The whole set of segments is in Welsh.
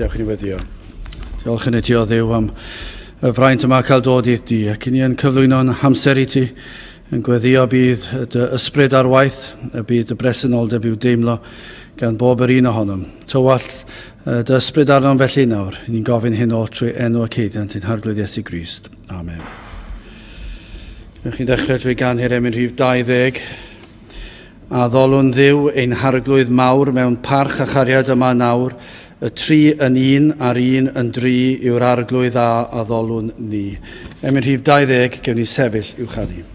Gadewch i ni weddio. Diolch yn i ti o Dduw am y fraint yma cael dod i'r di ac i ni yn cyflwyno'n hamser i ti yn gweddio bydd dy ysbryd ar waith, y bydd dy bresenoldeb i'w deimlo gan bob yr un ohonom. Tywallt dy ysbryd arnom felly nawr. Ni'n gofyn hyn oll trwy enw ac heidiant ein Harglwydd Iesu Grist. Amen. Gewch chi ddechrau trwy ganu'r emyn rhif 20. Addolwn Dduw ein Harglwydd mawr mewn parch a chariad yma nawr, y tri yn un a'r un yn dri yw'r Arglwydd a addolwn ni. Emyn rhif 20, gewn ni sefyll i'w chanu.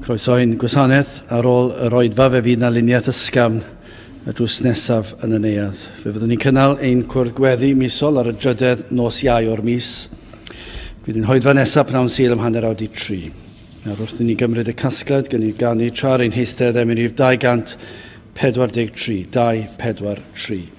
Croeso i'n gwasanaeth ar ôl yr oedfa fe fydd na luniaeth ysgafn y drws nesaf yn y neuadd. Fe fyddwn ni'n cynnal ein cwrdd gweddi misol ar y drydedd nos Iau o'r mis. Bydd ein hoedfa nesaf pnawn Sul am 2:30. Nawr wrth i ni gymryd y casgliad, gen i ganu tra ar ein heistedd emyn rhif 243, 243.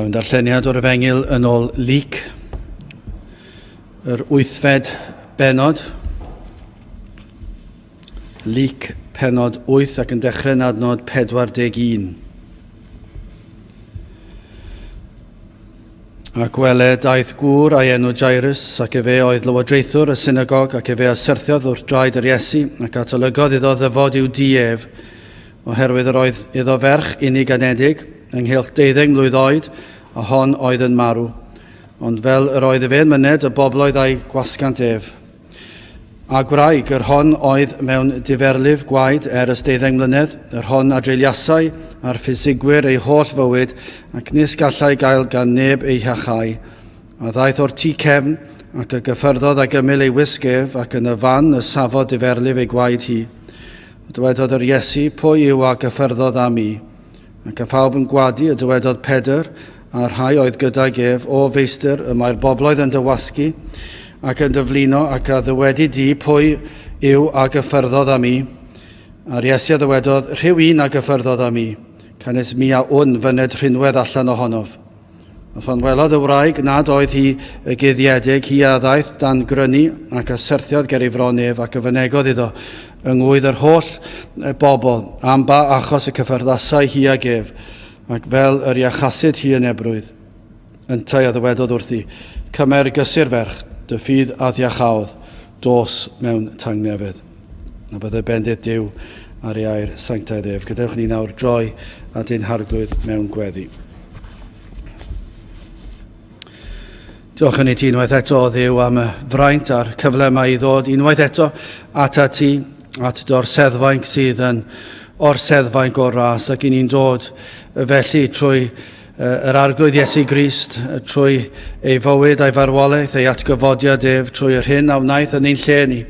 Clywn darlleniad o'r Efengyl yn ôl Luc, yr wythfed bennod. Luc pennod 8 ac yn dechrau yn adnod 41. Ac wele, daeth gŵr a'i enw Jairus, ac efe oedd lywodraethwr y synagog, ac efe a syrthiodd wrth draed yr Iesu, ac atolygodd iddo ddyfod i'w dŷ ef, oherwydd yr oedd iddo ferch unig anedig, ynghylch deuddeng mlwydd oed, a hon oedd yn marw. Ond fel yr oedd efe yn myned, y bobloedd a'i gwasgant ef. A gwraig, yr hon oedd mewn diferlif gwaed er ys deuddeng mlynedd, yr hon a dreuliasai ar ffisigwyr ei holl fywyd, ac nis gallai gael gan neb ei hiachau. A ddaeth o'r tu cefn, ac a gyffyrddodd ag ymyl ei wisg ef, ac yn y fan y safodd diferlif ei gwaed hi. A dywedodd yr Iesu, Pwy yw a gyffyrddodd â mi? Ac a phawb yn gwadu, y dywedodd Pedr, a'r rhai oedd gydag ef, O Feistr, y mae'r bobloedd yn dy wasgu, ac yn dy flino, ac a ddywedi di, pwy yw a gyffyrddodd â mi? A'r Iesu a ddywedodd, Rhyw un a gyffyrddodd â mi, canys mi a wn fyned rhinwedd allan ohonof. A phan welodd y wraig nad oedd hi y guddiedig, hi a ddaeth dan grynu ac a syrthiodd ger ei fron ef ac a fynegodd iddo yng ngwydd yr holl bobl am ba achos y cyffyrddasai hi ag ef, ac fel yr iachasid hi yn ebrwydd. Yntau a ddywedodd wrthi, Cymer gysur ferch, dy ffydd a'th iachaodd, dos mewn tangnefedd. A byddai bendith Duw ar ei air sanctaidd ef. Gadewch ni nawr droi at ein harglwydd mewn gweddi. Diolch yn i ti unwaith eto, o Dduw, am y fraint a'r cyfle yma i ddod unwaith eto at at ti, at dy orseddfainc sydd yn orseddfainc o'r ras, ac i ni'n dod felly trwy yr Arglwydd Iesu Grist, trwy ei fywyd a'i farwolaeth, ei atgyfodiad ef, trwy yr hyn a wnaeth yn ein lle ni,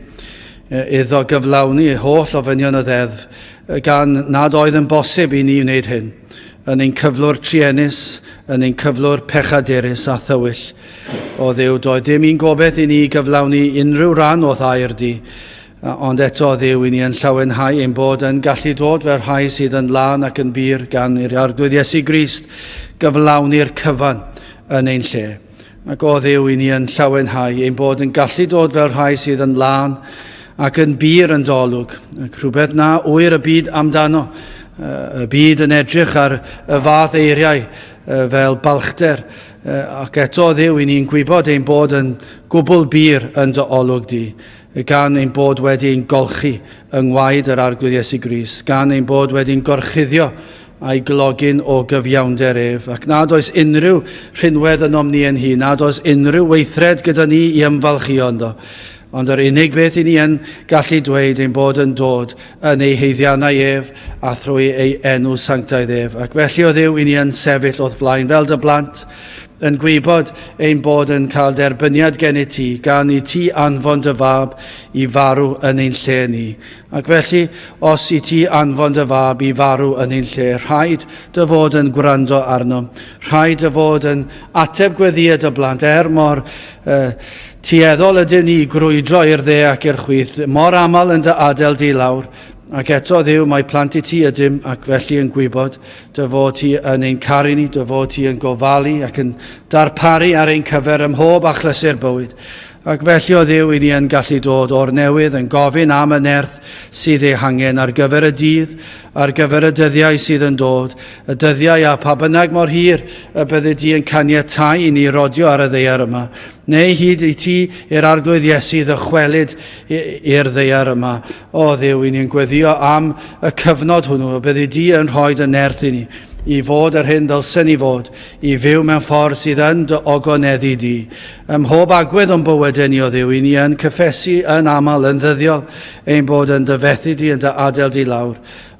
iddo gyflawni ei holl ofynion y ddeddf, gan nad oedd yn bosib i ni wneud hyn, yn ein cyflwr truenus, yn ein cyflwr pechadurus a thywyll. O Dduw, doedd dim un gobaith i ni gyflawni unrhyw ran o'th air di, Ond eto, Dduw, i ni yn llawenhau ein bod yn gallu dod fel rhai sydd yn lân ac yn bur gan i'r Arglwydd Iesu Grist gyflawni'r cyfan yn ein lle. Ac o Dduw, i ni yn llawenhau ein bod yn gallu dod fel rhai sydd yn lân ac yn bur yn dolwg, ac rhywbeth na ŵyr y byd amdano, y byd yn edrych ar y fath eiriau fel balchder, ac eto, Dduw, i ni'n gwybod ein bod yn gwbl bur yn dy olwg di. Gan ein bod wedi ein golchi yng ngwaed yr Arglwydd Iesu Grist, gan ein bod wedi'n gorchuddio a'i glogyn o gyfiawnder ef, ac nad oes unrhyw rhinwedd ynom ni ein hun, nad oes unrhyw weithred gyda ni i ymfalchïo ynddo. Ond yr unig beth i ni yn gallu dweud ein bod yn dod yn ei haeddiannau ef a thrwy ei enw sanctaidd ef. Ac felly o Dduw i ni yn sefyll o'th flaen fel dy blant, yn gwybod ein bod yn cael derbyniad gennyt ti, gan i ti anfon dy fab i farw yn ein lle ni. Ac felly, os i ti anfon dy fab i farw yn ein lle, rhaid dy fod yn gwrando arno. Rhaid dy fod yn ateb gweddïau dy blant, er mor uh, tueddol ydym ni i grwydro i'r dde ac i'r chwith, mor aml yn dy adael di lawr. Ac eto, Dduw, mae plant i ti ydym, ac felly yn gwybod dy fod ti yn ein caru ni, dy fod ti yn gofalu ac yn darparu ar ein cyfer ym mhob achlysur bywyd. Ac felly, o Dduw, i ni yn gallu dod o'r newydd yn gofyn am y nerth sydd ei hangen ar gyfer y dydd, ar gyfer y dyddiau sydd yn dod, y dyddiau a pa bynnag mor hir y byddi di yn caniatáu i ni rodio ar y ddaear yma, neu hyd i ti i'r Arglwydd Iesu ddychwelyd i'r ddaear yma. O Dduw, i ni'n gweddio am y cyfnod hwnnw, y byddi di yn rhoi dy nerth i ni, i fod yr hyn ddylsen ni fod, i fyw mewn ffordd sydd yn dy ogoneddu di. Ym mhob agwedd o'n bywydau ni, o Dduw, i ni yn cyffesu yn aml, yn ddyddiol, ein bod yn dy fethu di, yn dy adael di lawr,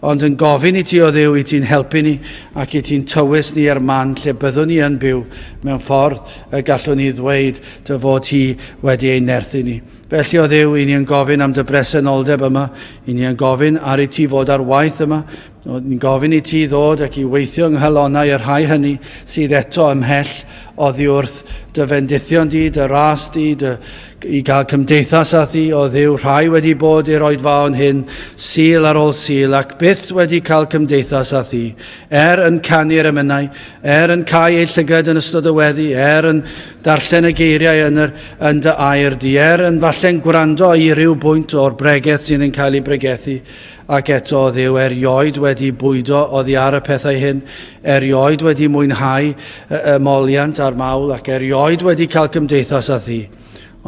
ond yn gofyn i ti, o Dduw, i ti'n helpu ni ac i ti'n tywys ni i'r man lle byddwn ni yn byw mewn ffordd y gallwn ni ddweud dy fod ti wedi ein nerthu ni. Felly, o Dduw, i ni yn gofyn am dy bresenoldeb yma, i ni yn gofyn ar i ti fod ar waith yma, ni'n gofyn i ti ddod ac i weithio yng nghalonnau y rhai hynny sydd eto ymhell oddi wrth dy fendithion di, dy ras di, dy, i gael cymdeithas â thi, o Dduw, rhai wedi bod i'r oedfaon hyn, Sul ar ôl Sul, ac byth wedi cael cymdeithas â thi, er yn canu'r emynau, er yn cau eu llygad yn ystod y weddi, er yn darllen y geiriau yn, yr, yn dy air di, er yn falle'n gwrando i ryw bwynt o'r bregeth sydd yn cael ei bregethu, ac eto, o Dduw, erioed wedi bwydo oddi ar y pethau hyn, erioed wedi mwynhau y moliant a'r mawl, ac erioed wedi cael cymdeithas â thi.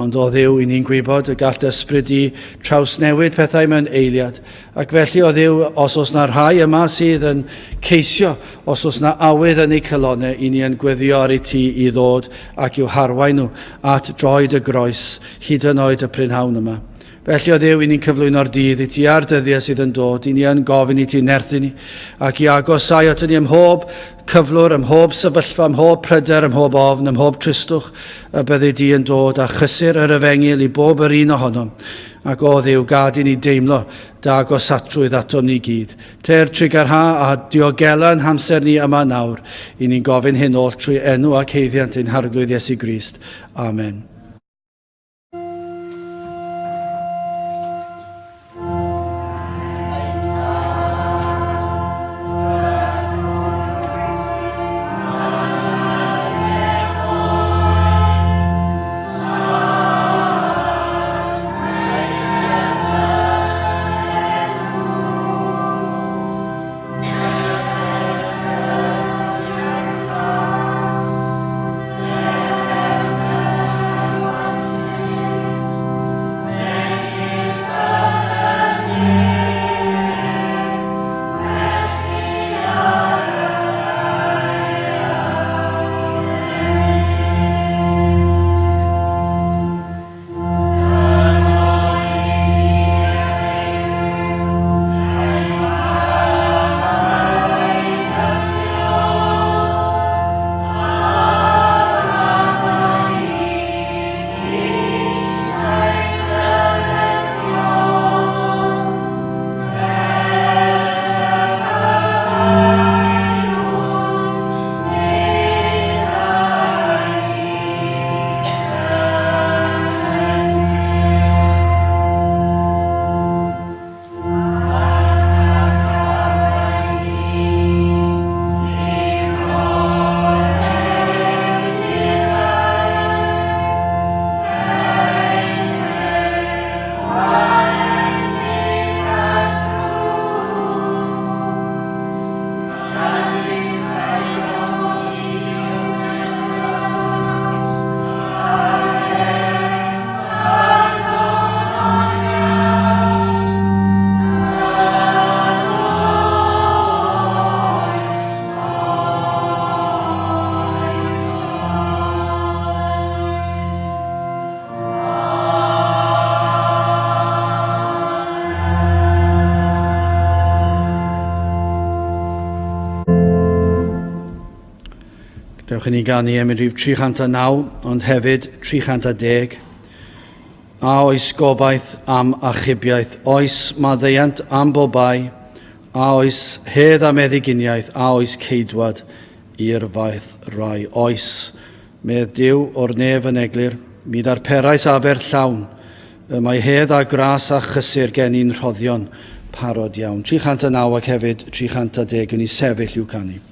Ond o Dduw, i ni'n gwybod y gall dy ysbryd di trawsnewid pethau mewn eiliad. Ac felly, o Dduw, os oes na rhai yma sydd yn ceisio, os oes na awydd yn eu calonau, i ni yn gweddio ar i ti i ddod ac i'w harwain nhw at droed y groes, hyd yn oed y prynhawn yma. Felly, o Dduw, i ni'n cyflwyno'r dydd i ti a'r dyddiau sydd yn dod, i ni yn gofyn i ti nerthu ni ac i agosau ato ni ym mhob cyflwr, ym mhob sefyllfa, ym mhob pryder, ym mhob ofn, ym mhob tristwch, y byddi di yn dod â chysur yr efengyl i bob yr un ohonom. Ac o Dduw, gad i ni deimlo dy agosatrwydd atom ni gyd. Ter trugarha a diogela yn hamser ni yma nawr. I ni'n gofyn hyn oll trwy enw ac haeddiant ein Harglwydd Iesu Grist. Amen. Dewch i ni ganu emyn rhif 309, ond hefyd 310. A oes gobaith am achubiaeth? Oes maddeuant am bobai? A oes hedd a meddyginiaeth? A oes ceidwad i'r faeth rai? Oes, medd Duw o'r nef yn eglur, mi ddarperais aber llawn. Y mae hedd a gras a chysur gen i'n rhoddion parod iawn. 309 ac hefyd 310 yn ei sefyll i'w canu.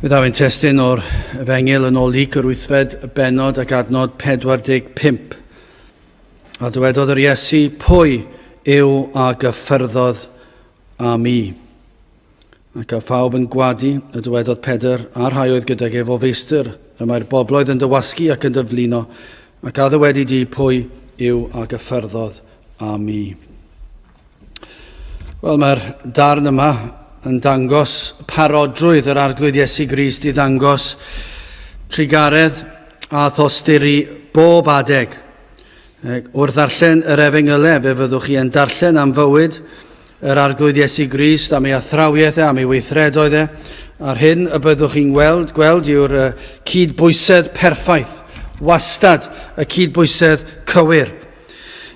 Fe ddaw ein testun o'r Efengyl yn ôl Luc yr wythfed bennod ac adnod 45. A dywedodd yr Iesu, pwy yw a gyffyrddodd â mi? Ac a phawb yn gwadu, y dywedodd Pedr, a'r rhai oedd gydag ef, o feistr, y mae'r bobloedd yn dy wasgu ac yn dy flino, ac a ddywedi di pwy yw a gyffyrddodd â mi? Wel, mae'r darn yma yn dangos parodrwydd yr Arglwydd Iesu Grist i ddangos trugaredd a thosturi bob adeg. Wrth ddarllen yr Efengylau, fe fyddwch chi yn darllen am fywyd yr Arglwydd Iesu Grist, am ei athrawiaeth e, am ei weithredoedd e, a'r hyn y byddwch chi'n gweld, gweld yw'r cydbwysedd perffaith, wastad y cydbwysedd cywir.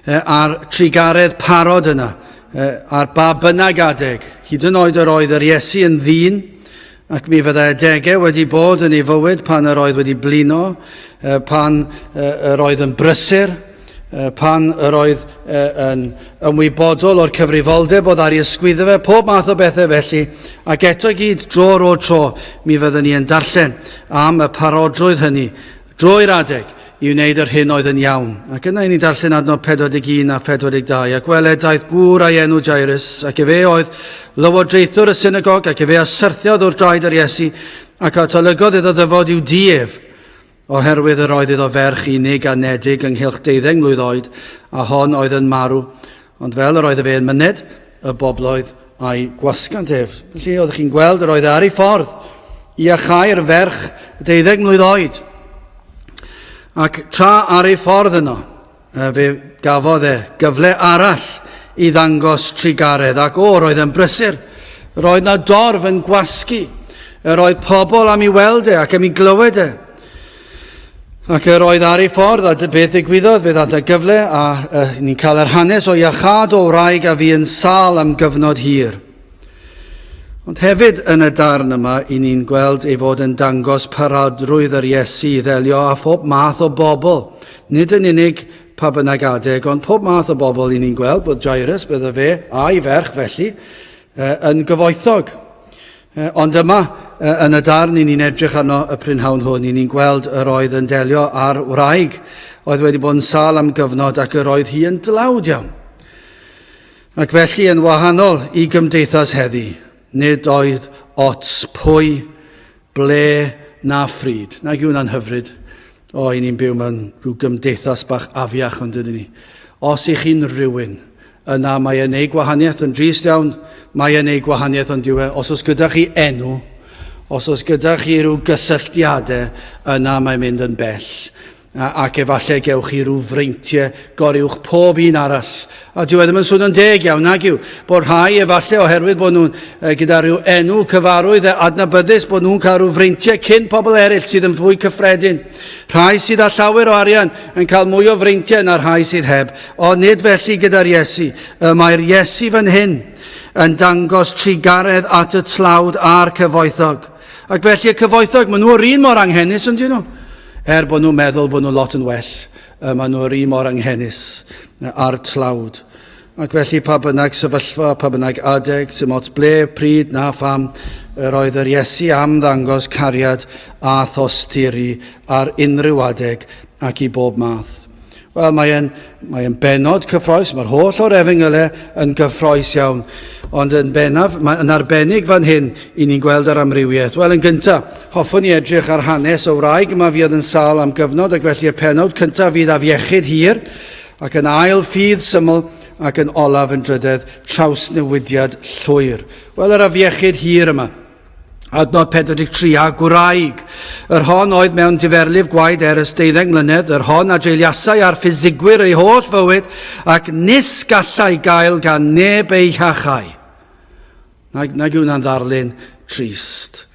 A'r trugaredd parod yna, ar ba bynnag adeg, hyd yn oed yr oedd yr Iesu yn ddyn, ac mi fyddai adegau wedi bod yn ei fywyd pan yr oedd wedi blino, pan yr oedd yn brysur, pan yr oedd yn ymwybodol o'r cyfrifoldeb oedd ar ei ysgwyddo fe, pob math o bethau felly, ac eto i gyd, dro ar ôl tro, mi fyddwn ni yn darllen am y parodrwydd hynny Drwy'r adeg, i wneud yr hyn oedd yn iawn. Ac yna i ni darllen adnod 41 a 42. Ac wele, daeth gŵr a'i enw Jairus, ac efe oedd lywodraethwr y synagog, ac efe a syrthiodd wrth draed yr Iesu, ac atolygodd iddo ddyfod i'w dŷ ef, oherwydd yr oedd iddo ferch unig anedig ynghylch deuddeng mlwydd oed, a hon oedd yn marw. Ond fel yr oedd efe yn myned, y bobloedd a'i gwasgant ef. Felly oeddech chi'n gweld yr oedd e ar ei ffordd i iachau'r ferch deuddeg mlwydd oed. Ac tra ar ei ffordd yno, fe gafodd e gyfle arall i ddangos trugaredd ac o, roedd e'n brysur. Roedd na dorf yn gwasgu. Yr oedd pobl am ei weld e ac am ei glywed e. Ac yr oedd ar ei ffordd, a beth ddigwyddodd, fe ddaeth y gyfle, a uh, ni'n cael yr hanes o iachâd o wraig a fi yn sâl am gyfnod hir. Ond hefyd yn y darn yma, i ni'n gweld ei fod yn dangos parodrwydd yr Iesu i ddelio â phob math o bobl, nid yn unig pa bynnag adeg, ond pob math o bobl i ni'n gweld bod Jairus, bydde fe a'i ferch felly, yn gyfoethog. Ond yma, yn y darn i ni'n edrych arno y prynhawn hwn, i ni'n gweld yr oedd yn delio â'r wraig oedd wedi bod yn sâl am gyfnod ac yr oedd hi yn dlawd iawn. Ac felly yn wahanol i gymdeithas heddi, nid oedd ots pwy, ble na phryd. Nag yw hwnna'n hyfryd? O, i ni'n byw mewn rhyw gymdeithas bach afiach ond ydyn ni. Os i chi'n rhywun, yna mae e'n neud gwahaniaeth yn drist iawn, mae e'n neud gwahaniaeth ond yw e, os oes gyda chi enw, os oes gyda chi rhyw gysylltiadau, yna mae'n mynd yn bell. Ac efallai gewch chi rhyw freintiau goruwch pob un arall. A dyw e ddim yn swnio'n deg iawn, nag yw? Bod rhai efallai oherwydd bod nhw'n gyda rhyw enw cyfarwydd e adnabyddus, bod nhw'n cael rhyw freintiau cyn pobl eraill sydd yn fwy cyffredin. Rhai sydd â llawer o arian yn cael mwy o freintiau na rhai sydd heb. Ond nid felly gyda'r Iesu. Y mae'r Iesu fan hyn yn dangos trugaredd at y tlawd a'r cyfoethog. Ac felly y cyfoethog, maen nhw yr un mor anghenus, ond nhw? Er bod nhw'n meddwl bod nhw lot yn well, maen nhw yr un mor anghenus a'r tlawd. Ac felly pa bynnag sefyllfa, pa bynnag adeg, sy'n ots ble, pryd na pham, yr oedd yr Iesu am ddangos cariad a thosturi ar unrhyw adeg ac i bob math. Wel, mae'n mae bennod cyffroes, mae'r holl o'r efengylau yn gyffroes iawn, ond yn bennaf, mae yn arbennig fan hyn i ni'n gweld yr amrywiaeth. Wel, yn gyntaf, hoffwn i edrych ar hanes y wraig yma fuodd yn sâl am gyfnod, ac felly y pennawd cyntaf fydd afiechyd hir, ac yn ail ffydd syml, ac yn olaf yn drydedd trawsnewidiad llwyr. Wel, yr afiechyd hir yma. Adnod 43, a gwraig, yr hon oedd mewn diferlif gwaed er ys deuddeg mlynedd, yr hon a dreuliasai ar ffisigwyr ei holl fywyd, ac nis gallai gael gan neb ei hachau. Nag, nag yw hwnna'n ddarlun trist.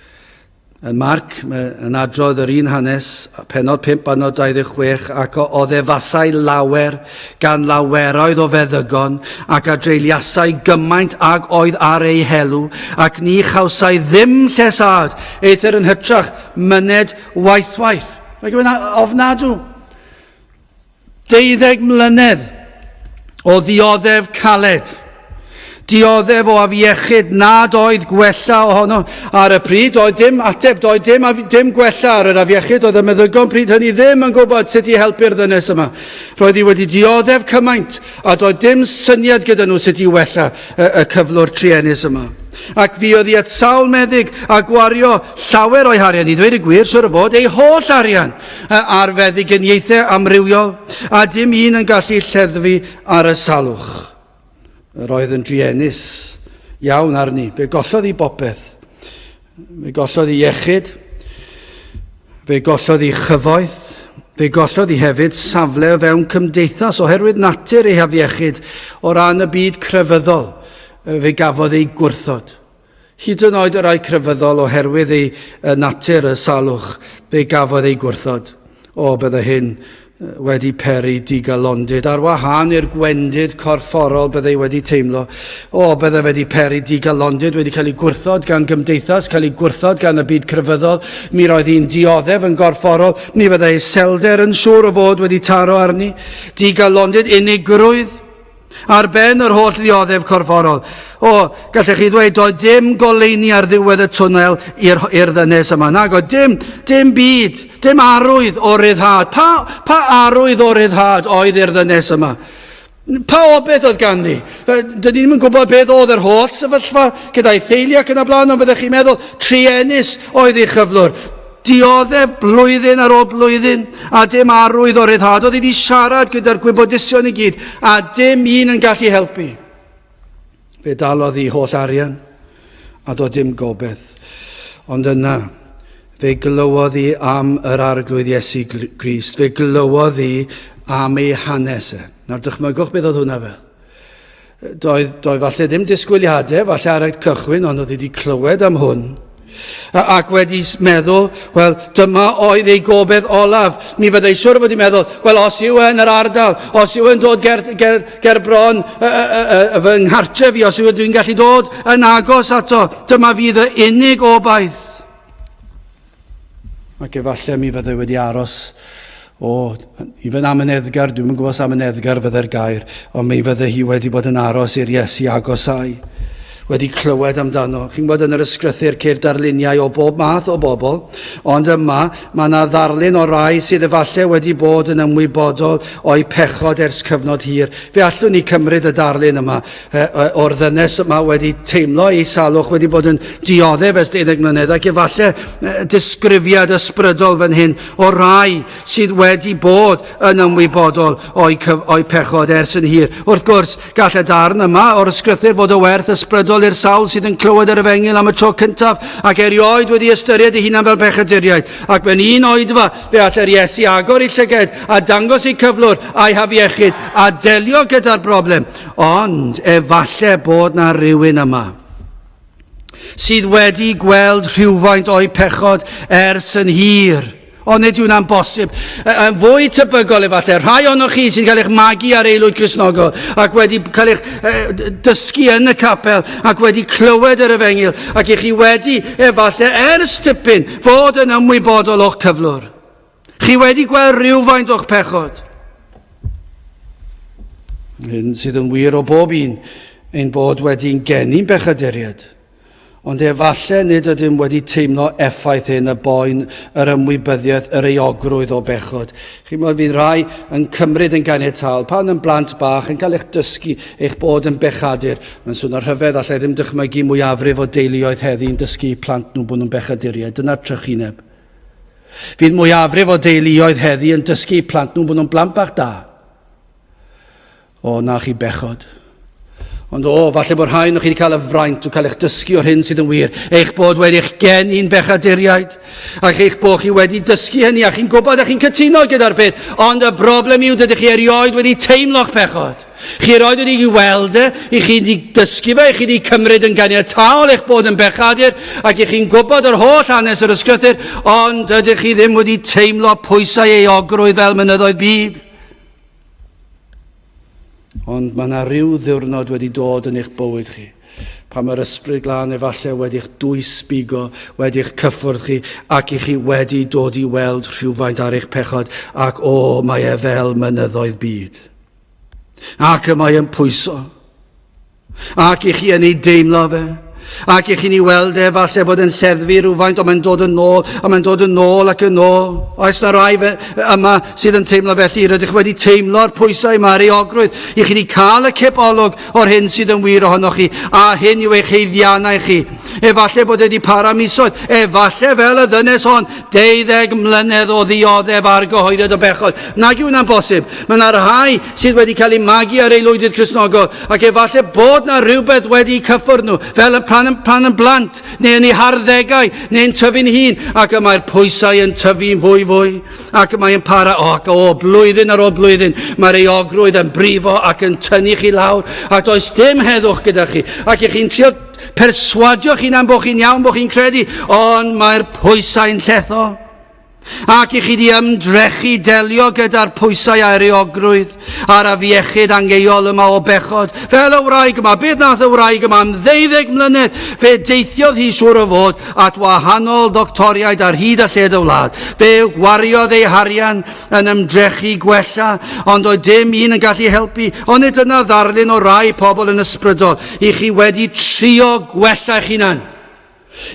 Yn Marc, yn adrodd yr un hanes, pennod 5, adnod 26, ac o oddefasai lawer gan laweroedd o feddygon, ac a dreuliasai gymaint ag oedd ar ei helw, ac ni chawsai ddim llesâd, eithr yn hytrach myned waethwaith. Mae gyw'n ofnadw. Deuddeg mlynedd o ddioddef caled. Dioddef o afiechyd nad oedd gwella ohono. Ar y pryd, doedd dim ateb, doedd dim, dim gwella ar yr afiechyd. Oedd y meddygon pryd hynny ddim yn gwybod sut i helpu'r ddynes yma. Roedd hi wedi dioddef cymaint a doedd dim syniad gyda nhw sut i wella y, y cyflwr truenus yma. Ac fi oedd hi at sawl meddyg a gwario llawer o'i harian, i ddweud y gwir, siwr o fod, ei holl arian ar feddyginiaethau amrywiol, a dim un yn gallu lleddfu ar y salwch. Yr oedd yn druenus iawn arni. Fe gollodd hi bopeth. Fe gollodd hi iechyd. Fe gollodd hi chyfoeth. Fe gollodd hi hefyd safle o fewn cymdeithas oherwydd natur ei hafiechyd o ran y byd crefyddol. Fe gafodd ei gwrthod. Hyd yn oed y rhai crefyddol oherwydd ei natur y salwch, fe gafodd ei gwrthod. O, bydde hyn wedi peri digalondid. Ar wahân i'r gwendid corfforol bydde wedi teimlo. O, bydde wedi peri digalondid, wedi cael ei gwrthod gan gymdeithas, cael ei gwrthod gan y byd crefyddol. Mi roedd hi'n dioddef yn gorfforol. Mi fyddai iselder yn siŵr o fod wedi taro arni. Digalondid, unigrwydd. Ar ben yr holl ddioddef corfforol. O, gallech chi ddweud, doedd dim goleuni ar ddiwedd y twnnel i'r ddynes yma. Nag oedd dim, dim byd, dim arwydd o ryddhad. Pa, pa arwydd o ryddhad oedd i'r ddynes yma? Pa obaith oedd ganddi? Dyn ni ddim yn gwybod beth oedd yr holl sefyllfa gyda'i theulu ac yn y blaen, ond byddech chi'n meddwl, truenus oedd ei chyflwr. Dioddef blwyddyn ar ôl blwyddyn, a dim arwydd o ryddhad. Oedd hi wedi siarad gyda'r gwybodusion i gyd, a dim un yn gallu helpu. Fe dalodd hi holl arian, a doedd dim gobeith. Ond yna, fe glywodd hi am yr Arglwydd Iesu Grist. Fe glywodd hi am ei hanes e. Nawr dychmygwch beth oedd hwnna fel. Doedd, doedd falle ddim disgwyliadau, falle ar y cychwyn, ond oedd wedi clywed am hwn. Ac wedi meddwl, wel, dyma oedd ei gobeith olaf. Mi fyddai siwr fod wedi meddwl, wel, os yw yn yr ardal, os yw yn dod ger, ger, ger bron y, y, y, y, fy nghartref i, os yw dwi'n gallu dod yn agos ato, dyma fydd y unig obaith. Ac efallai mi fyddai wedi aros o, i fy amyneddgar, dwi'm yn gwybod os amyneddgar fyddai'r gair, ond mi fyddai hi wedi bod yn aros i'r Iesu agosau, wedi clywed amdano. Chi'n gwybod yn yr ysgrythur ceir darluniau o bob math o bobl, ond yma mae yna ddarlun o rai sydd efallai wedi bod yn ymwybodol o'u pechod ers cyfnod hir. Fe allwn ni cymryd y darlun yma o'r ddynes yma wedi teimlo ei salwch, wedi bod yn dioddef ers 12 mlynedd, ac efallai disgrifiad ysbrydol fan hyn o rai sydd wedi bod yn ymwybodol o'i, o'i pechod ers yn hir. Wrth gwrs, gall y darn yma o'r ysgrythur fod o werth ysbrydol i'r sawl sydd yn clywed yr efengyl am y tro cyntaf ac erioed wedi ystyried ei hunan fel pechaduriaid. Ac mewn un oedfa, fe all yr Iesu agor ei llyged a dangos ei cyflwr a'i hafiechyd a delio gyda'r broblem. Ond efallai bod na rywun yma sydd wedi gweld rhywfaint o'i pechod ers yn hir. Ond nid yw'n bosib. Yn fwy tebygol efallai, rhai ohonoch chi sy'n cael eich magu ar aelwyd Cristnogol ac wedi cael eich dysgu yn y capel ac wedi clywed yr efengyl ac i chi wedi efallai ers tipyn fod yn ymwybodol o'ch cyflwr. Chi wedi gweld rhywfaint o'ch pechod. Hyn sydd yn wir o bob un, ein bod wedi'n geni'n bechaduriaid. Ond efallai nid ydym wedi teimlo effaith hyn, y boen, yr ymwybyddiaeth, yr euogrwydd o bechod. Chi'n meddwl fydd rhai yn cymryd yn ganiataol pan yn blant bach yn cael eich dysgu eich bod yn bechadur. Mae'n swnio rhyfedd, allai ddim dychmygu mwyafrif o deuluoedd heddi'n dysgu plant nhw bod nhw'n bechaduriaid. Dyna'r trychineb. Fydd mwyafrif o deuluoedd heddi yn dysgu eu plant nhw bod nhw'n blant bach da. O, na chi bechod. Ond o, falle bod rhai chi wedi cael y fraint o cael eich dysgu o'r hyn sydd yn wir. Eich bod wedi eich geni'n bechaduriaid. Ac eich bod chi wedi dysgu hynny a chi'n gwybod a chi'n cytuno gyda'r peth. Ond y broblem yw dydych chi erioed wedi teimlo'ch pechod. Chi erioed wedi weld e, i chi wedi dysgu fe, i chi wedi cymryd yn ganiataol eich bod yn bechadur, ac i chi'n gwybod yr holl hanes yr ysgrythur, ond ydych chi ddim wedi teimlo pwysau euogrwydd fel mynyddoedd byd. Ond mae yna rhyw ddiwrnod wedi dod yn eich bywyd chi, pan mae'r Ysbryd Glân efallai wedi'ch dwysbigo, wedi'ch cyffwrdd chi, ac i chi wedi dod i weld rhywfaint ar eich pechod, ac o, mae e fel mynyddoedd byd. Ac y mae yn pwyso. Ac i chi yn ei deimlo fe. Ac i chi'n ei weld e, falle bod yn lleddfu rhywfaint, ond mae'n dod yn ôl, a mae'n dod yn ôl ac yn ôl. Oes na rai fe, yma sydd yn teimlo felly, rydych wedi teimlo'r pwysau yma ar euogrwydd. I chi wedi cael y cip olwg o'r hyn sydd yn wir ohonoch chi, a hyn yw eich heiddiannau chi. Efallai bod wedi para misoedd, efallai fel y ddynes hon, 12 mlynedd o ddioddef ar gyhoeddiad o bechod. Nag yw hwnna'n bosib. Mae yna rhai sydd wedi cael eu magu ar aelwydydd Cristnogol ac efallai bod na rhywbeth wedi cyffwrdd nhw, fel y pan, pan yn blant, neu yn eu harddegau, neu'n tyfu'n hun, ac y mae'r pwysau yn tyfu'n fwy fwy, ac y mae'n para, o, ac o, blwyddyn ar ôl blwyddyn, mae'r euogrwydd yn brifo ac yn tynnu chi lawr, ac does dim heddwch gyda chi, ac ych chi'n trio perswadio chi'n am bod chi'n iawn, bod chi'n credu, ond mae'r pwysau'n lletho. Ac i chi di ymdrechu delio gyda'r pwysau a'r euogrwydd a'r afiechyd angeuol yma o bechod. Fel y wraig yma, beth nath y wraig yma am ddeuddeg mlynedd? Fe deithiodd hi siŵr o fod at wahanol ddoctoriaid ar hyd a lled y wlad. Fe wariodd ei harian yn ymdrechu gwella, ond oedd dim un yn gallu helpu. Ond nid dyna ddarlun o rai pobl yn ysbrydol. I chi wedi trio gwella eich hunan.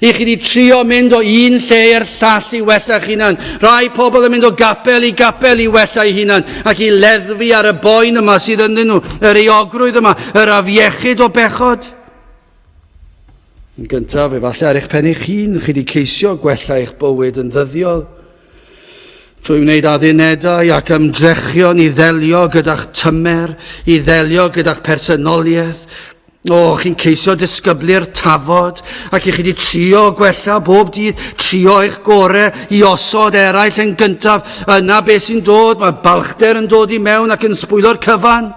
I chi wedi trio mynd o un lle i'r llall i wella eich hunan. Rhai pobl yn mynd o gapel i gapel i wella eu hunan ac i leddfu ar y boen yma sydd ynddyn nhw, yr euogrwydd yma, yr afiechyd o bechod. Yn gyntaf, efallai ar eich pen eich hun, chi wedi ceisio gwella eich bywyd yn ddyddiol trwy wneud addunedau ac ymdrechion i ddelio gyda'ch tymer, i ddelio gyda'ch personoliaeth, O, chi'n ceisio disgyblu'r tafod, ac i chi wedi trio gwella bob dydd, trio eich gore i osod eraill yn gyntaf. Yna beth sy'n dod, mae balchder yn dod i mewn ac yn sbwylo'r cyfan.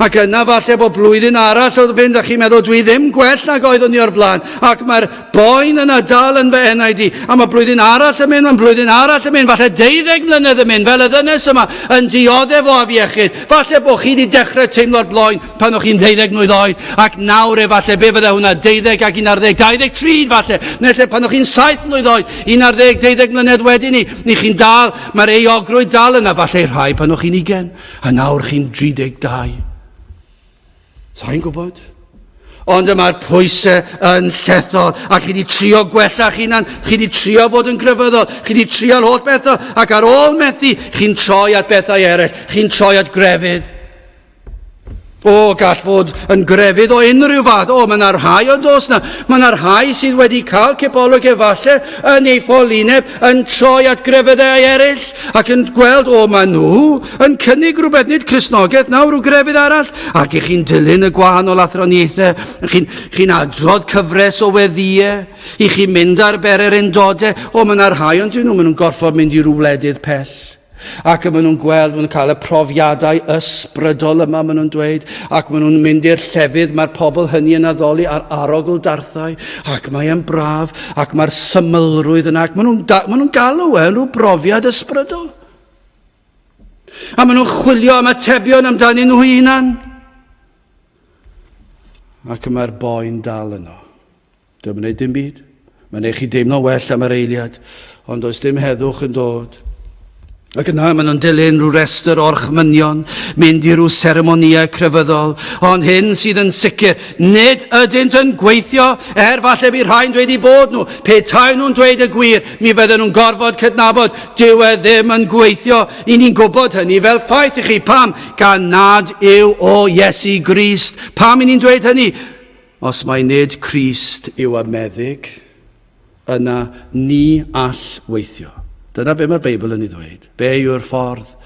Ac yna falle bod blwyddyn arall o fynd a chi'n meddwl dwi ddim gwell nag oeddwn i o'r blaen. Ac mae'r boen yna dal yn fy enaid i. A mae blwyddyn arall yn mynd, mae'n blwyddyn arall yn mynd, falle deuddeg mlynedd yn mynd, fel y ddynes yma yn dioddef o afiechyd. Falle bod chi wedi dechrau teimlo'r bloen pan o'ch chi'n ddeuddeg mlwydd oed, ac nawr efallai, be fydde hwnna, deuddeg ac 11, 23 falle, neu lle pan o'ch chi'n saith mlwydd oed, 11, deuddeg mlynedd wedyn ni, ni chi'n dal, mae'r euogrwydd dal yna, falle rhai pan o'ch chi'n ugen, a nawr chi'n 32. Sa'n gwybod? Ond y mae'r pwysau yn llethol, a chi wedi trio gwella chi'n hunan, chi wedi trio fod yn grefyddol, chi wedi trio'r holl bethau, ac ar ôl methu, chi'n troi at bethau eraill, chi'n troi at grefydd. O, gall fod yn grefydd o unrhyw fath. O, mae yna rhai ond os na. Mae yna rhai sydd wedi cael cipolwg efallai yn ei ffolineb yn troi at grefyddau eraill ac yn gweld, o, mae nhw yn cynnig rhywbeth, nid Cristnogaeth nawr, rhyw grefydd arall. Ac i chi'n dilyn y gwahanol athroniaethau, chi'n chi adrodd cyfres o weddïau, i chi'n mynd ar bererindodau. O, mae yna rhai ond dyn nhw, maen nhw'n gorfod mynd i rhyw wledydd pell. Ac maen nhw'n gweld, maen nhw'n cael y profiadau ysbrydol yma, maen nhw'n dweud, ac maen nhw'n mynd i'r llefydd mae'r pobl hynny yn addoli ar arogl darthau, ac mae'n braf, ac mae'r symlrwydd yna, ac maen nhw'n maen nhw galw e yn rhyw brofiad ysbrydol. A maen nhw'n chwilio am atebion amdanyn nhw hunan. Ac mae'r boen dal yno. Dio'm yn neud dim byd. Mae'n neud chi deimlo'n well am yr eiliad, ond does dim heddwch yn dod. Ac yna maen nhw'n dilyn rhyw restr orchmynion, mynd i rhyw seremonïau crefyddol, ond hyn sydd yn sicr, nid ydynt yn gweithio, er falle bu rhai'n dweud i bod nhw. Pe taen nhw'n dweud y gwir, mi fydden nhw'n gorfod cydnabod, dyw e ddim yn gweithio. I ni'n gwybod hynny fel ffaith i chi. Pam? Gan nad yw o Iesu Grist. Pam i ni'n dweud hynny? Os mai nid Crist yw y meddyg, yna ni all weithio. Dyna be mae'r Beibl yn ei ddweud. Fe yw'r ffordd.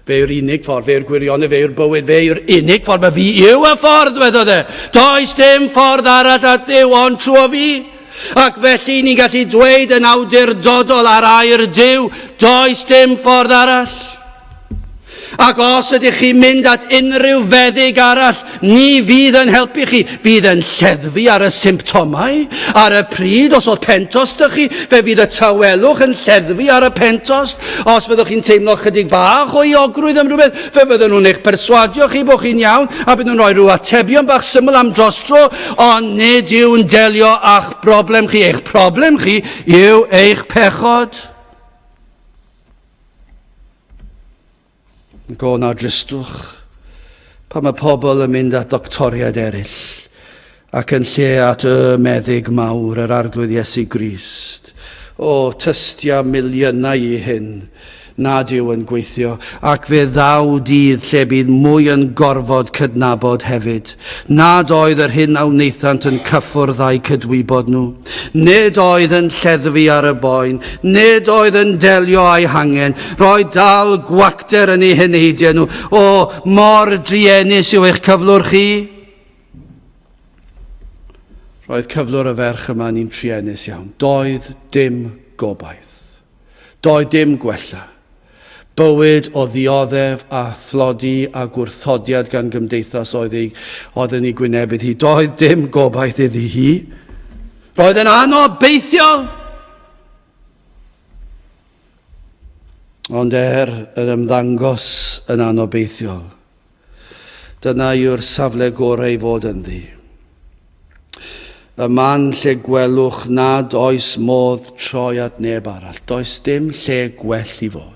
Fe yw'r unig ffordd, fe yw'r gwirionedd, fe yw'r bywyd, fe yw'r unig ffordd. Mae fi yw y ffordd, dwedodd e. Does dim ffordd arall at Dduw ond trwy fi. Ac felly ni'n gallu dweud yn awdurdodol ar air Duw, does dim ffordd arall. Ac os ydych chi'n mynd at unrhyw feddyg arall, ni fydd yn helpu chi, fydd yn lleddfu ar y symptomau, ar y pryd, os oedd pentost ydych chi, fe fydd y tawelwch yn lleddfu ar y pentost. Os fyddwch chi'n teimlo chydig bach o euogrwydd am rhywbeth, fe fydden nhw'n eich perswadio chi bod chi'n iawn, a bydd nhw'n rhoi rhyw atebion bach syml am dros dro, ond nid yw'n delio â'ch broblem chi. Eich problem chi yw eich pechod. Go na dristwch pan mae pobl yn mynd at ddoctoriaid eraill. ac yn lle at y meddyg mawr, yr Arglwydd Iesu Grist. O, tystia miliynau i hyn nad yw yn gweithio, ac fe ddaw dydd lle bydd mwy yn gorfod cydnabod hefyd nad oedd yr hyn a wnaethant yn cyffwrdd â'u cydwybod nhw. Nid oedd yn lleddfu ar y boen, nid oedd yn delio â'i hangen, roedd dal gwacter yn eu heneidiau nhw. O, mor druenus yw eich cyflwr chi! Roedd cyflwr y ferch yma yn un truenus iawn. Doedd dim gobaith. Doedd dim gwella. Bywyd o ddioddef a thlodi a gwrthodiad gan gymdeithas oedd, ei, oedd yn ei gwynebydd hi. Doedd dim gobaith iddi hi. Roedd yn anobeithiol. Ond er yn ymddangos yn anobeithiol, dyna yw'r safle gorau i fod ynddi. Y man lle gwelwch nad oes modd troi at neb arall. Does dim lle gwell i fod.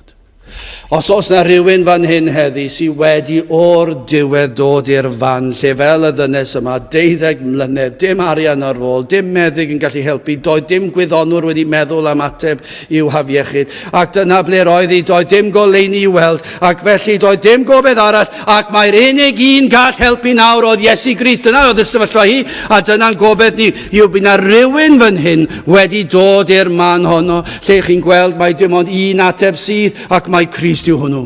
Os oes na rhywun fan hyn heddi sydd wedi o'r diwedd dod i'r fan lle fel y ddynes yma, deuddeg mlynedd, dim arian ar ôl, dim meddyg yn gallu helpu, doedd dim gwyddonwr wedi meddwl am ateb i'w hafiechyd, ac dyna ble roedd hi, doedd dim goleuni i'w weld, ac felly doedd dim gobaith arall, ac mae'r unig un gall helpu nawr oedd Iesu Grist. Dyna oedd y sefyllfa hi, a dyna'n gobaith ni, yw bydd na rhywun fan hyn wedi dod i'r man honno, lle chi'n gweld mai dim ond un ateb sydd, ac mai Crist yw hwnnw.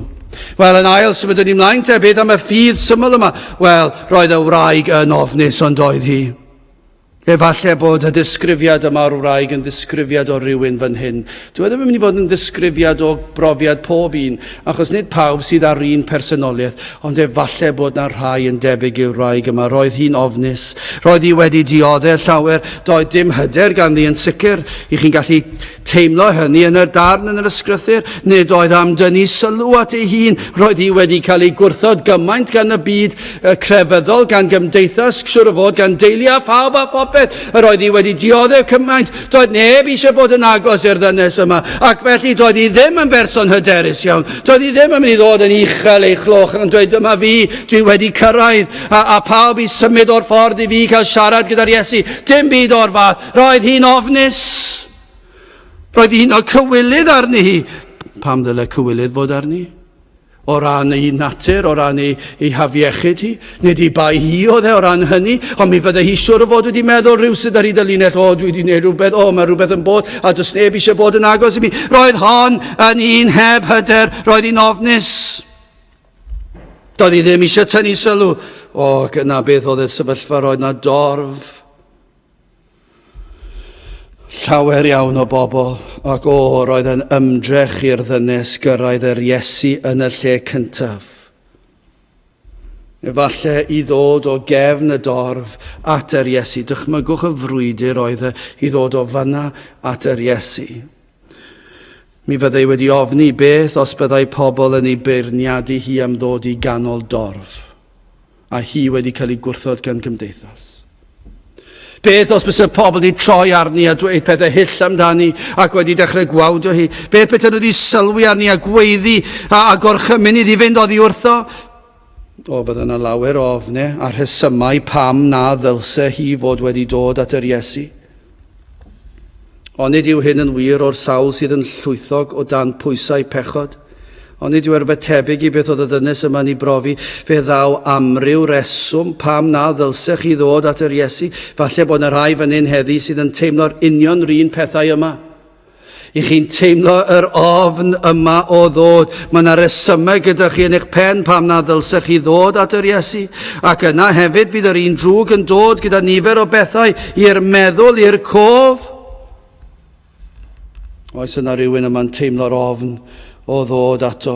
Wel, yn ail, symudwn ni mlaen te, beth am y ffydd syml yma? Wel, roedd y wraig yn ofnus, ond oedd hi. Efallai bod y disgrifiad yma o'r wraig yn ddisgrifiad o rywun fan hyn. Dyw e ddim yn mynd i fod yn ddisgrifiad o brofiad pob un, achos nid pawb sydd â'r un personoliaeth, ond efallai bod na rhai yn debyg i'r wraig yma. Roedd hi'n ofnus. Roedd hi wedi dioddef llawer. Doedd dim hyder ganddi yn sicr. I chi'n gallu teimlo hynny yn yr darn yn yr ysgrythur. Nid oedd am dynnu sylw at ei hun. Roedd hi wedi cael ei gwrthod gymaint gan y byd crefyddol, gan gymdeithas, siwr o fod, gan deulu a phawb a phopeth. Yr oedd hi wedi dioddef cymaint. Doedd neb eisiau bod yn agos i'r ddynes yma. Ac felly doedd hi ddim yn berson hyderus iawn. Doedd hi ddim yn mynd i ddod yn uchel ei chloch yn dweud dyma fi, dwi wedi cyrraedd, a, a pawb i symud o'r ffordd i fi cael siarad gyda'r Iesu. Dim byd o'r fath. Roedd hi'n ofnus. Roedd hi'n o cywilydd arni hi. Pam ddyle cywilydd fod arni? O ran ei natur, o ran ei, ei hafiechyd hi. Nid i bai hi oedd e o ran hynny, ond mi fydde hi siwr o fod wedi meddwl rhywsut ar hyd y linell, o, dwi wedi gwneud rhywbeth, o, mae rhywbeth yn bod, a does neb eisiau bod yn agos i mi. Roedd hon yn un heb hyder, roedd hi'n ofnus. Doedd hi ddim eisiau tynnu sylw. O, ac yna beth oedd y sefyllfa, roedd na dorf. Llawer iawn o bobl, ac o, roedd yn ymdrech i'r ddynes gyrraedd yr Iesu yn y lle cyntaf. Efallai i ddod o gefn y dorf at yr Iesu. Dychmygwch y frwydr oedd e i ddod o fanna at yr Iesu. Mi fyddai wedi ofni beth os byddai pobl yn ei beirniadu hi am ddod i ganol dorf. a hi wedi cael ei gwrthod gan gymdeithas. Beth os byse pobl wedi troi arni a dweud pethau hyll amdani ac wedi dechrau gwawdio hi? Beth beth nhw wedi sylwi arni a gweiddi a, a gorchymyn iddi fynd oddi wrtho? O, bydde yna lawer o ofne a rhesymau pam na ddylse hi fod wedi dod at yr Iesu. Onid yw hyn yn wir o'r sawl sydd yn llwythog o dan pwysau pechod? Onid yw e rhywbeth tebyg i beth oedd y ddynes yma'n ei brofi? Fe ddaw amryw reswm pam na ddylsech chi ddod at yr Iesu. Falle bod yna rhai fan hyn heddi sydd yn teimlo'r union 'run pethau yma. I chi'n teimlo yr ofn yma o ddod. Mae yna resymau gyda chi yn eich pen pam na ddylsech chi ddod at yr Iesu. Ac yna hefyd bydd yr un drwg yn dod gyda nifer o bethau i'r meddwl, i'r cof. Oes yna rhywun yma'n teimlo'r ofn o ddod ato?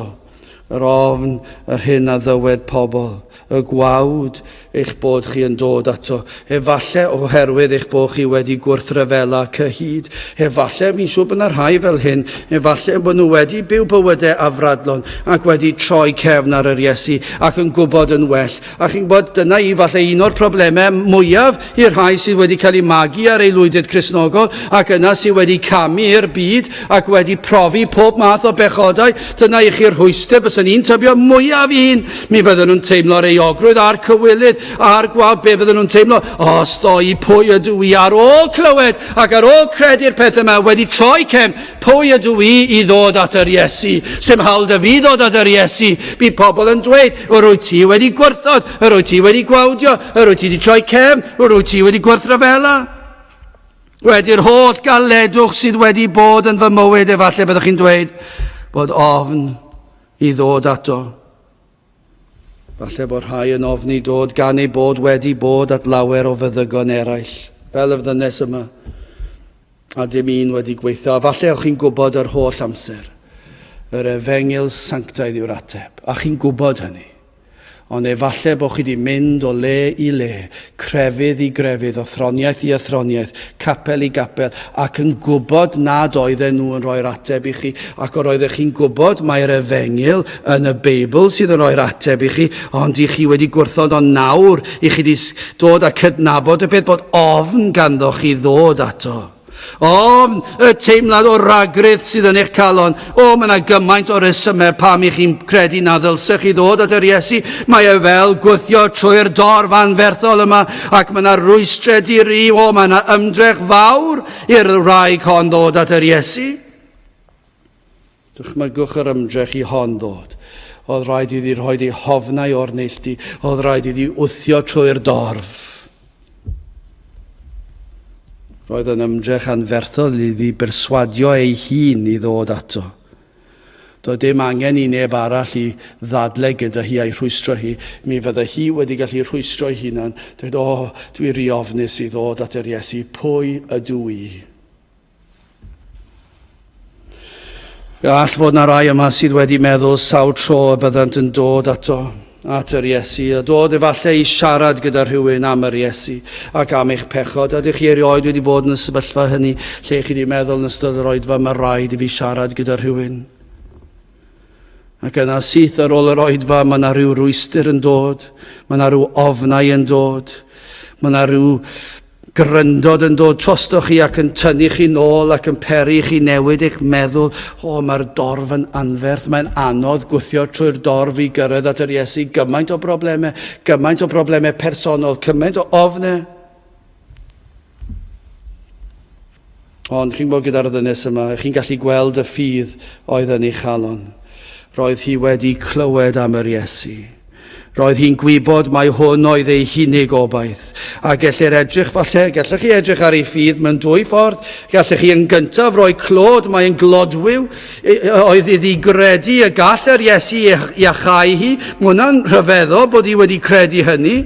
Yr ofn, yr hyn a ddywed pobl, y gwawd eich bod chi yn dod ato. Efallai oherwydd eich bod chi wedi gwrthryfela cyhyd. Efallai, fi'n siŵr bod yna rhai fel hyn, efallai bod nhw wedi byw bywydau afradlon ac wedi troi cefn ar yr Iesu ac yn gwybod yn well. A chi'n gwybod, dyna i falle un o'r problemau mwyaf i'r rhai sydd wedi cael eu magu ar aelwydydd Cristnogol ac yna sydd wedi camu i'r byd ac wedi profi pob math o bechodau. Dyna i chi'r rhwystr, bys fyswn i'n tybio, mwyaf un. Mi fydden nhw'n teimlo'r euogrwydd a'r cywilydd a'r gwawd. Be fydden nhw'n teimlo? O, stoi, pwy ydw i ar ôl clywed ac ar ôl credu'r pethau yma wedi troi cefn? Pwy ydw i i ddod at yr Iesu? Sdim hawl 'da fi ddod at yr Iesu. Bydd pobl yn dweud, yr wyt ti wedi gwrthod, yr wyt ti wedi gwawdio, yr wyt ti wedi troi cefn, yr wyt ti wedi gwrthryfela. Wedi'r holl galedwch sydd wedi bod yn fy mywyd, efallai byddwch chi'n dweud bod ofn i ddod ato. Falle bod rhai yn ofni dod gan eu bod wedi bod at lawer o feddygon eraill, fel y ddynes yma, a dim un wedi gweithio. A falle o'ch chi'n gwybod yr holl amser. Yr efengyl sanctaidd yw'r ateb, a chi'n gwybod hynny. Ond efallai bod chi wedi mynd o le i le, crefydd i grefydd, athroniaeth i athroniaeth, capel i gapel, ac yn gwybod nad oedden nhw yn rhoi'r ateb i chi, ac yr oeddech chi'n gwybod mai'r efengyl yn y Beibl sydd yn rhoi'r ateb i chi, ond i chi wedi gwrthod, ond nawr i chi wedi dod a cydnabod y peth bod ofn ganddo chi ddod ato. Ofn, y teimlad o ragrith sydd yn eich calon. O, mae yna gymaint o resymau pam i chi'n credu na ddylsech chi ddod at yr Iesu. Mae e fel gwthio trwy'r dorf anferthol yma, ac mae yna rwystrau di-ri. O, mae yna ymdrech fawr i'r wraig hon ddod at yr Iesu. Dychmygwch yr ymdrech i hon ddod. Oedd rhaid iddi rhoi ei hofnau o'r neilltu, oedd rhaid iddi wthio trwy'r dorf. Roedd yn ymdrech anferthol iddi berswadio ei hun i ddod ato. Doedd dim angen i neb arall i ddadle gyda hi a'i rhwystro hi. Mi fydde hi wedi gallu rhwystro ei hunan. Dweud, o, oh, dwi rhy ofnus i ddod at yr Iesu. Pwy ydw i? Fe all fod na rai yma sydd wedi meddwl sawl tro y byddant yn dod ato, at yr Iesu, a dod efallai i siarad gyda rhywun am yr Iesu ac am eich pechod. Ydych chi erioed wedi bod yn y sefyllfa hynny lle chi wedi meddwl yn ystod yr oedfa mae rhaid i fi siarad gyda rhywun? Ac yna syth ar ôl yr oedfa mae yna rhyw rwystr yn dod, mae yna rhyw ofnau yn dod, mae yna rhyw gryndod yn dod trostoch chi ac yn tynnu chi nôl ac yn peri chi newid eich meddwl. O, mae'r dorf yn anferth, mae'n anodd gwthio trwy'r dorf i gyrraedd at yr Iesu. Gymaint o broblemau, gymaint o broblemau personol, cymaint o ofnau. Ond chi'n gwybod gyda'r ddynes yma, chi'n gallu gweld y ffydd oedd yn ei chalon. Roedd hi wedi clywed am yr Iesu. Roedd hi'n gwybod mai hwn oedd ei hunig obaith. A gellir edrych falle, gallech chi edrych ar ei ffydd mewn dwy ffordd. Gallech chi yn gyntaf roi clod, mae'n glodwiw, oedd iddi gredu y gall yr Iesu iachau hi. Mae hwnna'n rhyfeddol bod hi wedi credu hynny.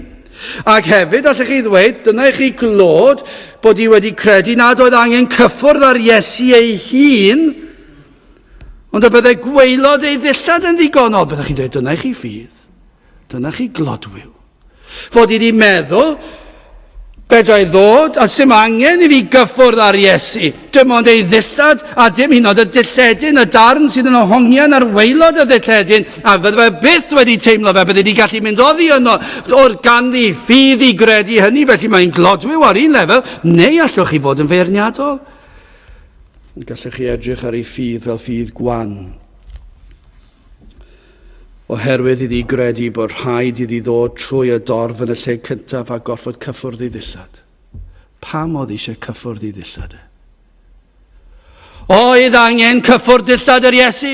Ac hefyd, allech chi ddweud, dyna i chi glod bod hi wedi credu nad oedd angen cyffwrdd ar Iesu ei hun, ond y byddai gwaelod ei ddillad yn ddigonol. Byddech chi'n dweud, dyna i chi ffydd, dyna chi glodwiw. Fod i wedi meddwl, fedra i ddod a sy'm angen i fi gyffwrdd ar Iesu. Dim ond ei ddillad a dim hyd yn oed y dilledyn, y darn sydd yn hongian ar waelod y ddilledyn, a fydde fe byth wedi teimlo fe, bydde wedi gallu mynd oddi yno, o'r ganddi ffydd i gredu hynny, felly mae'n glodwiw ar un lefel, neu allwch chi fod yn feirniadol. Gallech chi edrych ar ei ffydd fel ffydd gwan. Oherwydd iddi gredu bod rhaid iddi ddod trwy y dorf yn y lle cyntaf a gorfod cyffwrdd ei ddillad. Pam oedd eisiau cyffwrdd ei ddillad e? Oedd angen cyffwrdd dillad yr Iesu?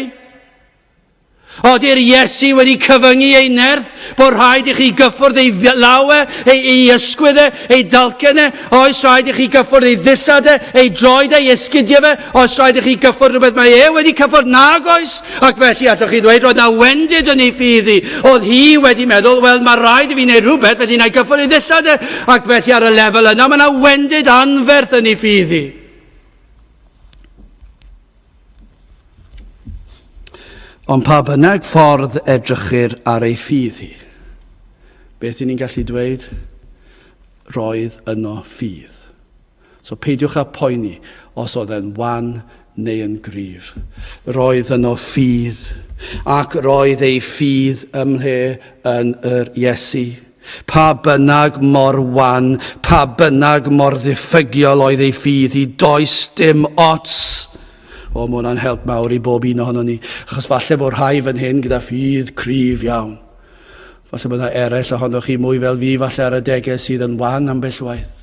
Oeddi'r Iesu wedi cyfyngu ei nerth bod rhaid i chi gyffwrdd ei law e, ei, ei ysgwydd e, ei dalcen e? Oes rhaid i chi gyffwrdd ei ddillad e, ei droed e, ei esgidiau fe? Oes rhaid i chi gyffwrdd rhywbeth mae e wedi cyffwrdd? Nag oes. Ac felly allwch chi ddweud roedd na wendid yn ei ffydd hi. Oedd hi wedi meddwl, wel mae rhaid i fi wneud rhywbeth, felly na i gyffwrdd ei ddillad e. Ac felly ar y lefel yna mae na wendid anferth yn ei ffydd hi. Ond pa bynnag ffordd edrychir ar ei ffydd hi, beth i ni'n gallu dweud? Roedd yno ffydd. So peidiwch â poeni os oedd e'n wan neu yn gryf. Roedd yno ffydd, ac roedd ei ffydd ym mhle yn yr Iesu. Pa bynnag mor wan, pa bynnag mor ddiffygiol oedd ei ffydd hi, does dim ots. O, mae hwnna'n help mawr i bob un ohono ni, achos falle bod rhai fan hyn gyda ffydd cryf iawn. Falle bod yna eraill ohonoch chi mwy fel fi, falle ar adegau sydd yn wan ambell waith,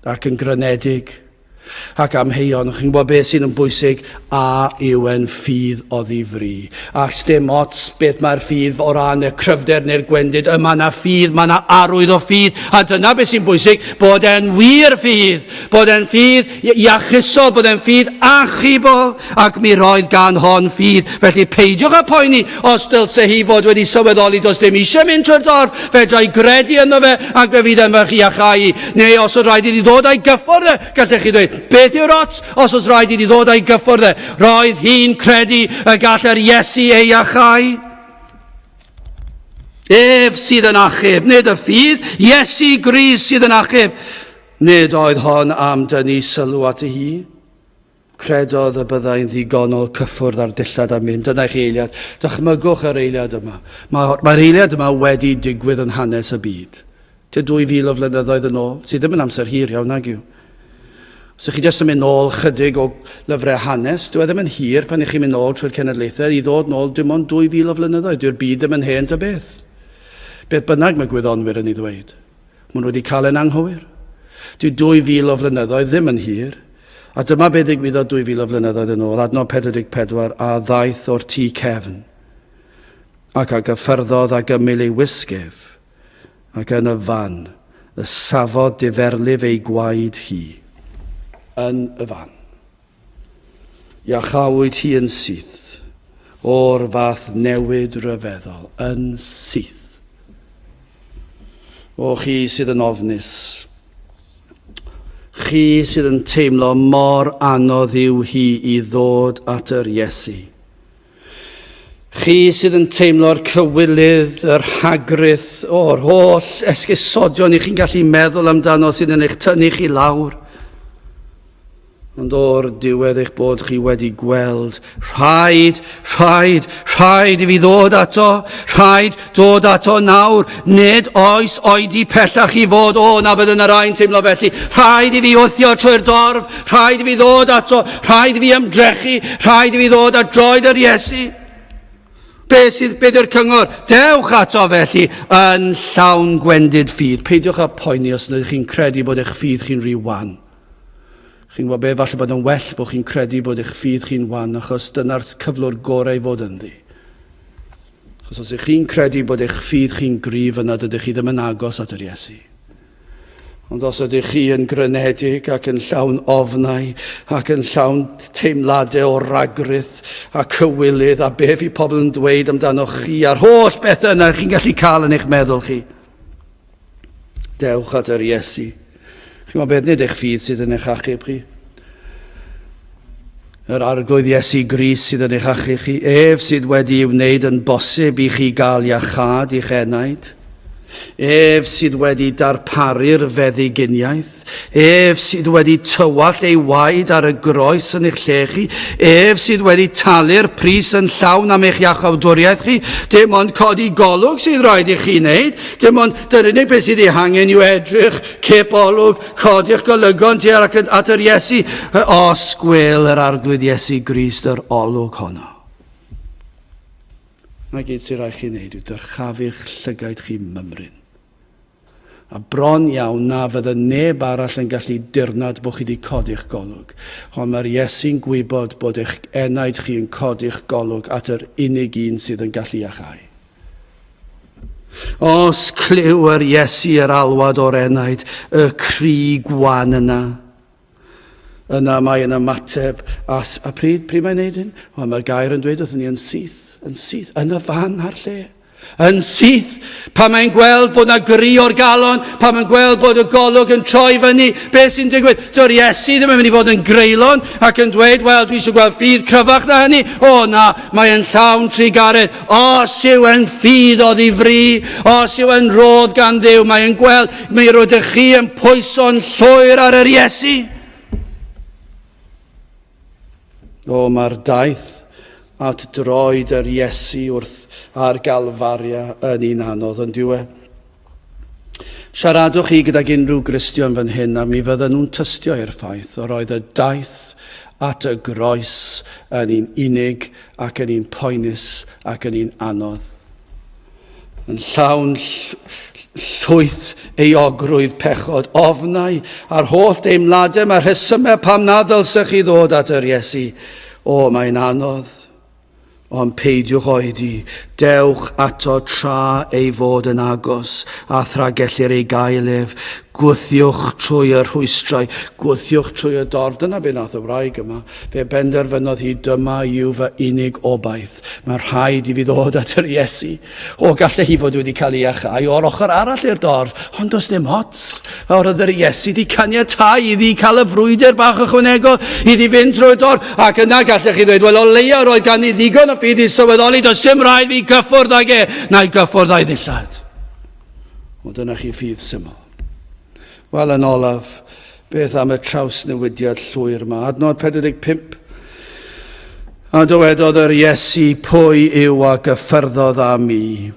ac yn grynedig, ac amheuon. Chi'n gwybod beth sydd yn bwysig? A yw e'n ffydd o ddifri? A sdim ots beth mae'r ffydd o ran y cryfder neu'r gwendid. Y mae yna ffydd, mae yna arwydd o ffydd. A dyna beth sy'n bwysig, bod e'n wir ffydd. Bod e'n ffydd iachusol, bod e'n ffydd achubol, ac mi roedd gan hon ffydd. Felly peidiwch â poeni os dylse hi fod wedi sylweddoli does dim eisiau mynd trwy'r dorf, fedra i gredu yno fe ac fe fydd e'n fy iachau i. Neu os oedd rhaid iddi ddod a'i gyffordd e, gallech chi ddweud, beth yw'r ots os oes rhaid iddi ddod a'i gyffordd e? Roedd hi'n credu y gall yr Iesu ei iachau. Ef sydd yn achub, nid y ffydd, Iesu Grist sydd yn achub. Nid oedd hon am dynnu sylw at ei hi. Credodd y byddai'n ddigonol cyffwrdd â'r dillad a mynd. Dyna i chi eiliad. Dychmygwch yr eiliad yma. Mae'r mae eiliad yma wedi digwydd yn hanes y byd. Tua 2,000 o flynyddoedd yn ôl, sydd ddim yn amser hir iawn nag yw. Os ydych chi jyst yn mynd nôl chydig o lyfrau hanes, dyw e ddim yn hir pan ych chi'n mynd nôl trwy'r cenedlaethau i ddod nôl dim ond 2,000 o flynyddoedd. Dyw'r byd ddim yn hen ta beth. Beth bynnag mae gwyddonwyr yn ei ddweud. Maen nhw wedi cael e'n anghywir. Dyw 2,000 o flynyddoedd ddim yn hir. A dyma be ddigwyddodd 2,000 o flynyddoedd yn ôl, adnod 44, a ddaeth o'r tu cefn, ac a gyffyrddodd ag ymyl ei wisg ef, ac yn y fan y safodd diferlif ei gwaed hi. Yn y fan. Iachawyd hi yn syth, o'r fath newid ryfeddol, yn syth. O chi sydd yn ofnus, chi sydd yn teimlo mor anodd yw hi i ddod at yr Iesu. Chi sydd yn teimlo'r cywilydd, yr rhagrith o'r holl esgusodion i chi'n gallu meddwl amdano sydd yn eich tynnu chi lawr. Ond o'r diwedd eich bod chi wedi gweld, rhaid, rhaid, rhaid i fi ddod ato, rhaid dod ato nawr, nid oes oedi pellach i fod, o na fydd yna rai'n teimlo felly, rhaid i fi wthio trwy'r dorf, rhaid i fi ddod ato, rhaid i fi ymdrechu, rhaid i fi ddod at droed yr Iesu. Be sydd, be yw'r cyngor? Dewch ato felly yn llawn gwendid ffydd. Peidiwch â poeni os ydych chi'n credu bod eich ffydd chi'n rhy wan. Chi'n gwybod be, falle bod yn well bod chi'n credu bod eich ffydd chi'n wan, achos dyna'r cyflwr gorau i fod ynddi. Achos os ych chi'n credu bod eich ffydd chi'n gryf yna, dydych chi ddim yn agos at yr Iesu. Ond os ydych chi yn grynedig ac yn llawn ofnau ac yn llawn teimladau o ragrith a cywilydd a be fi pobl yn dweud amdanoch chi a'r holl bethau yna chi'n gallu cael yn eich meddwl chi, Dewch at yr Iesu. Chi'n gwybod beth, nid eich ffydd sydd yn eich achub chi. Yr Arglwydd Iesu Grist sydd yn eich achub chi. Ef sydd wedi ei wneud yn bosib i chi gael iachâd i'ch enaid. Ef sydd wedi darparu'r feddyginiaeth. Ef sydd wedi tywallt ei waed ar y groes yn eich lle chi. Ef sydd wedi talu'r pris yn llawn am eich iachawdwriaeth chi. Dim ond codi golwg sydd rhaid i chi wneud. Dim ond dy'r unig beth sydd ei hangen yw edrych, cip olwg, codi'ch golygon tuag at yr Iesu. Os gwel yr Arglwydd Iesu Grist yr olwg honno. Na gyd sydd rhaid chi wneud yw dyrchafu'ch llygaid chi mymryn. A bron iawn na fydde neb arall yn gallu dirnad bod chi wedi codi'ch golwg. Ond mae'r Iesu'n gwybod bod eich enaid chi yn codi'ch golwg at yr unig un sydd yn gallu iachau. Os clyw yr Iesu yr alwad o'r enaid, y cri gwan yna, yna mae yn ymateb, a, a pryd, pryd mae'n neud hyn? Wel, mae'r gair yn dweud wrthyn ni yn syth, yn syth, yn y fan a'r lle. Yn syth, pan mae'n gweld bod na gri o'r galon, pan mae'n gweld bod y golwg yn troi fyny, beth sy'n digwydd? Dyw'r Iesu ddim yn mynd i fod yn greulon ac yn dweud, wel, dwi eisiau gweld ffydd cryfach na hynny. O na, mae'n llawn trugaredd. Os yw e'n ffydd o ddifri, os yw e'n rhodd gan Dduw, mae'n gweld Mi rydych chi yn pwyso'n llwyr ar yr Iesu. O, mae'r daith at droed yr Iesu wrth ar Galfaria yn un anodd yn diwe. Siaradwch chi gydag unrhyw Gristion fan hyn a mi fydden nhw'n tystio i'r ffaith yr oedd y daith at y groes yn un unig ac yn un poenus ac yn un anodd. Yn llawn llwyth euogrwydd pechod, ofnau a'r holl deimladau mae'r rhesymau pam na ddylsech chi ddod at yr Iesu. O, mae'n anodd. Ond peidiwch oedi, dewch ato tra ei fod yn agos, a thra gellir ei gael ef. Gwthiwch trwy y rhwystrau, gwthiwch trwy y dorf. Dyna be nath y wraig yma. Fe benderfynodd hi, dyma yw fy unig obaith. Mae'n rhaid i fi ddod at yr Iesu. O, gallai hi fod wedi cael ei iachau o'r ochr arall i'r dorf, ond does dim ots. O'r oedd yr Iesu wedi caniatáu iddi cael y frwydr bach ychwanegol, iddi fynd trwy'r dorf, ac yna gallech chi ddweud, wel, o leia roedd gan i ddigon o ffydd i sylweddoli, does dim rhaid fi gyffwrdd ag e, na'i gyffwrdd a'i ddillad. O, dyna chi ffydd syml. Wel, yn olaf, beth am y trawsnewidiad llwyr yma? Adnod 45. A dywedodd yr Iesu, pwy yw a gyffyrddodd â mi?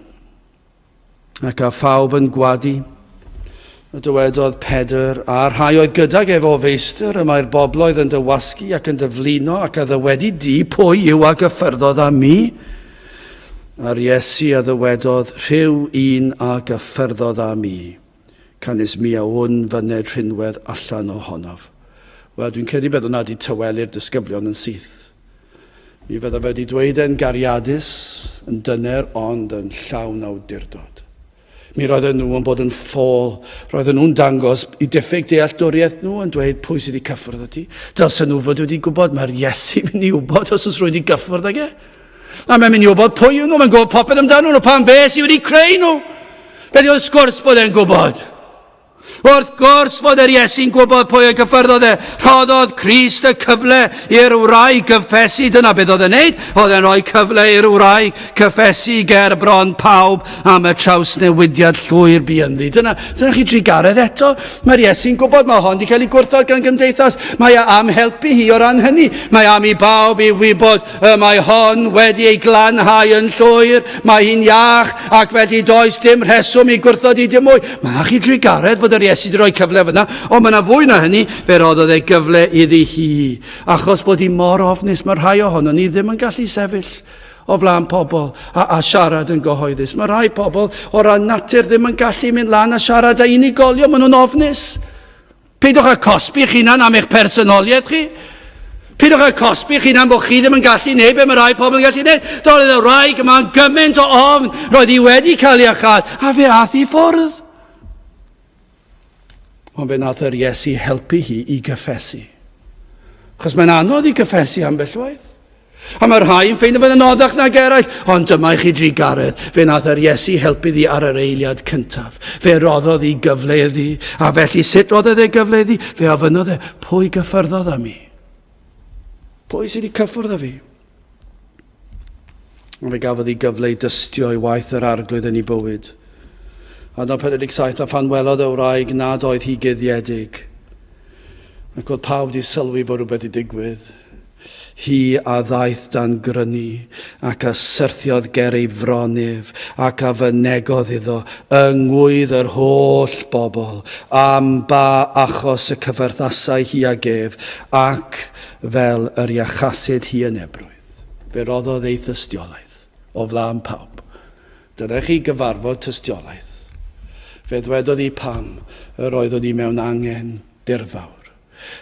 Ac a phawb yn gwadu. A dywedodd Pedr, a'r rhai oedd gydag ef o feistr, y mae'r bobloedd yn dy wasgu ac yn dy flino, ac a ddywedi di, pwy yw a gyffyrddodd â mi? A'r Iesu a ddywedodd, rhyw un a gyffyrddodd â mi. Canys mi a wn fyned rhinwedd allan o honof. Wel, dwi'n credu bydd hwnna wedi tawelu'r disgyblion yn syth. Mi fydda fe wedi dweud e'n gariadus, yn dyner, ond yn llawn awdurdod. Mi roedden nhw yn bod yn ffôl. Roedden nhw'n dangos i diffyg dealltwriaeth nhw yn dweud pwy sydd wedi cyffwrdd â ti. Dylsen nhw fod wedi gwybod, mae'r Iesu mynd i wybod os oes rhywun wedi gyffwrdd ag e. A mae'n mynd i wybod pwy yw nhw, mae'n gwybod popeth amdano nhw, pam fe sydd wedi creu nhw. Felly wrth gwrs bod e'n gwybod. Wrth gwrs fod yr Iesu'n gwybod pwy y gyffyrddodd e. Rhoddodd Crist y cyfle i'r wraig gyffesu. Dyna beth oedd e'n neud. Oedd e'n rhoi cyfle i'r wraig cyffesu ger bron pawb am y trawsnewidiad llwyr bu ynddi. Dyna, dyna chi drugaredd eto. Mae'r Iesu'n gwybod mae hon wedi cael ei gwrthod gan gymdeithas. Mae e am helpu hi o ran hynny. Mae am i bawb i wybod Y mae hon wedi ei glanhau yn llwyr, mae hi'n iach, ac felly does dim rheswm i gwrthod i dim mwy. Mae chi drugaredd fod yr Iesu wedi rhoi cyfle fyna, ond mae yna fwy na hynny, fe roddodd e gyfle iddi hi. Achos bod hi mor ofnus, mae rhai ohono ni ddim yn gallu sefyll o flaen pobl a, a siarad yn gyhoeddus. Mae rhai pobl o ran natur ddim yn gallu mynd lan a siarad â unigolion, maen nhw'n ofnus. Peidiwch â cosbi'ch hunan am eich personoliaeth chi. Peidiwch â cosbi'ch hunan bod chi ddim yn gallu neud be mae rhai pobl yn gallu neud. Doedd y wraig yma'n gymaint o ofn, roedd hi wedi cael ei achad, a fe ath i ffwrdd. Ond fe nath yr Iesu helpu hi i gyffesu. Chos mae'n anodd i gyffesu ambell waith. A mae rhai yn ffeindio fe'n anoddach nag eraill, ond dyma i chi drugaredd. Fe nath yr Iesu helpu ddi ar yr eiliad cyntaf. Fe roddodd i gyfle iddi, a felly sut roddodd e gyfle iddi? Fe ofynnodd e, pwy gyffyrddodd â mi? Pwy sydd wedi cyffwrdd â fi? Ond fe gafodd ei gyfle i dystio i waith yr arglwydd yn ei bywyd. Adnod 47, a phan welodd y wraig nad oedd hi guddiedig, ac oedd pawb wedi sylwi bod rhywbeth wedi digwydd, Hi a ddaeth dan grynu, ac a syrthiodd ger ei fron ef, ac a fynegodd iddo, yng ngwydd yr holl bobl, am ba achos y cyferthasai hi ag ef, ac fel yr iachasid hi yn ebrwydd. Fe roddodd ei thystiolaeth o flaen pawb. Dyna chi gyfarfod tystiolaeth. Fe ddwedodd hi pam yr oeddwn i mewn angen dirfawr.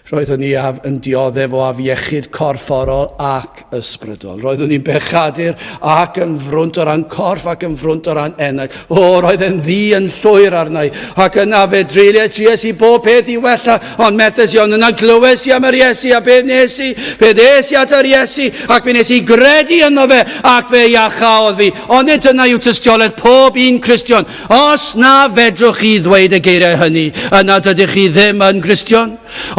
Roeddwn i yn dioddef o afiechyd corfforol ac ysbrydol. Roeddwn i'n bechadur ac yn frwnt o ran corff ac yn frwnt o ran enaid. O, roedd e'n ddi yn llwyr arna i. Ac yna fe dreuliais dries i bob peth i wella, ond methes i, ond yna glywes i am yr Iesu a beth nes i. Fe ddes i at yr Iesu ac fe nes i gredu yno fe ac fe iachaodd fi. Ond nid dyna yw tystiolaeth pob un Cristion. Os na fedrwch chi ddweud y geiriau hynny, yna dydych chi ddim yn Gristion.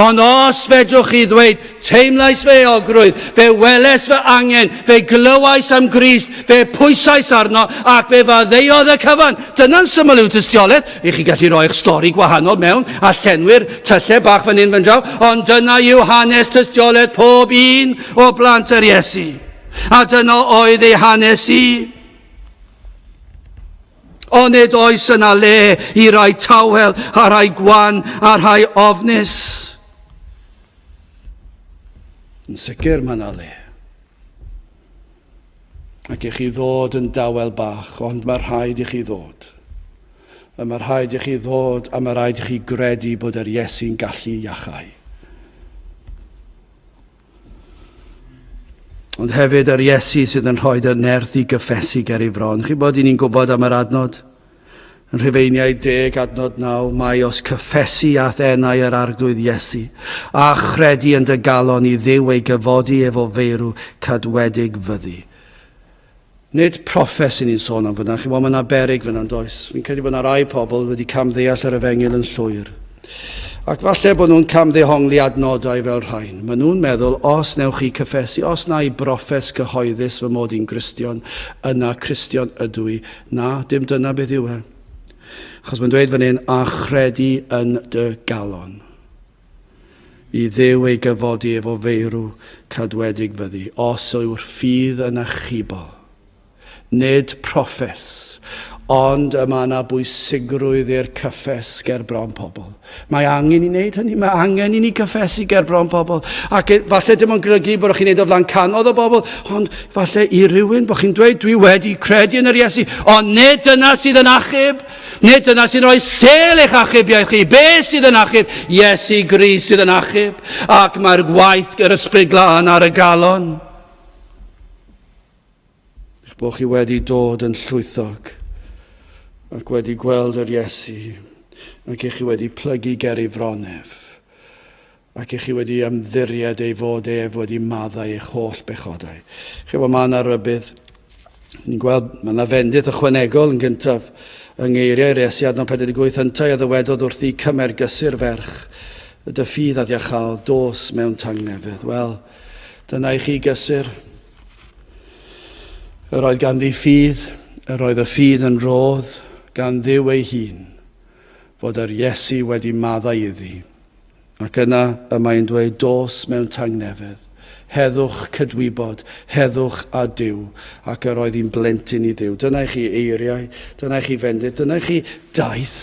Ond os fedrwch chi ddweud, teimlais fy euogrwydd, fe weles fy angen, fe glywais am Grist, fe pwysais arno, ac fe faddeuodd y cyfan. Dyna'n syml yw tystiolaeth. I chi gallu rhoi eich stori gwahanol mewn a llenwi'r tyllau bach fan hyn fan draw, ond dyna yw hanes tystiolaeth pob un o blant yr Iesu. A dyna oedd ei hanes i. Onid oes yna le i rai tawel a rhai gwan a rhai ofnus? Yn sicr mae yna le. Ac i chi ddod yn dawel bach, ond mae rhaid i chi ddod. A mae rhaid i chi ddod a mae rhaid i chi gredu bod yr Iesu'n gallu iachau. Ond hefyd yr Iesu sydd yn rhoi dy nerth i gyffesu ger ei fron. Chi'n bod i ni'n gwybod am yr adnod? Yn Rhufeiniau 10 adnod 9, mae os cyffesu a'th enau yr Arglwydd Iesu, a chredu yn dy galon i Dduw ei gyfodi ef o feirw cadwedig fyddi. Nid proffes i ni'n sôn am fyna, chi'n bod, mae yna berig fyna, does? Fi'n credu bod yna rai pobl wedi camddeall yr efengyl yn llwyr. Ac falle bod nhw'n camddehongli adnodau fel rhain. Maen nhw'n meddwl, os newch chi cyffesu, os na i broffes cyhoeddus fy mod i'n Gristion, yna Cristion ydw i. Na, dim dyna beth yw e. Achos mae'n dweud fan hyn, a chredu yn dy galon. I Dduw ei gyfodi efo feirw cadwedig fyddi, os yw'r ffydd yn achubol. Nid proffes, ond y mae yna bwysigrwydd i'r cyffes ger bron pobl. Mae angen i wneud hynny, mae angen i ni cyffesu ger bron pobl. Ac e, falle dim ond golygu bod chi'n neud o flaen canodd o bobl, ond falle i rywun bod chi'n dweud, dwi wedi credu yn yr Iesu, ond nid dyna sydd yn achub, nid dyna sy'n rhoi sel eich achubiaeth chi. Be sydd yn achub? Iesu Grist sydd yn achub, ac mae'r gwaith yr Ysbryd Glân ar y galon. Eich bod chi wedi dod yn llwythog ac wedi gweld yr Iesu ac eich chi wedi plygu ger ei fron ef ac eich chi wedi ymddiried ei fod ef wedi maddau eich holl bechodau. Chi bod mae yna rybudd. Ni'n gweld mae yna fendith ychwanegol yn gyntaf yng ngeiriau'r Iesu adnod 48 yntau a ddywedodd wrthi cymer gysur ferch dy ffydd a ddiachaodd dos mewn tangnefedd. Wel, dyna i chi gysur. Yr oedd ganddi ffydd, yr oedd y ffydd yn rhodd gan Dduw ei hun, fod yr Iesu wedi maddau iddi. Ac yna y mae'n dweud, dos mewn tangnefedd, heddwch cydwybod, heddwch â Duw, ac yr oedd hi'n blentyn i Dduw. Dyna i chi eiriau, dyna i chi fendith, dyna i chi daith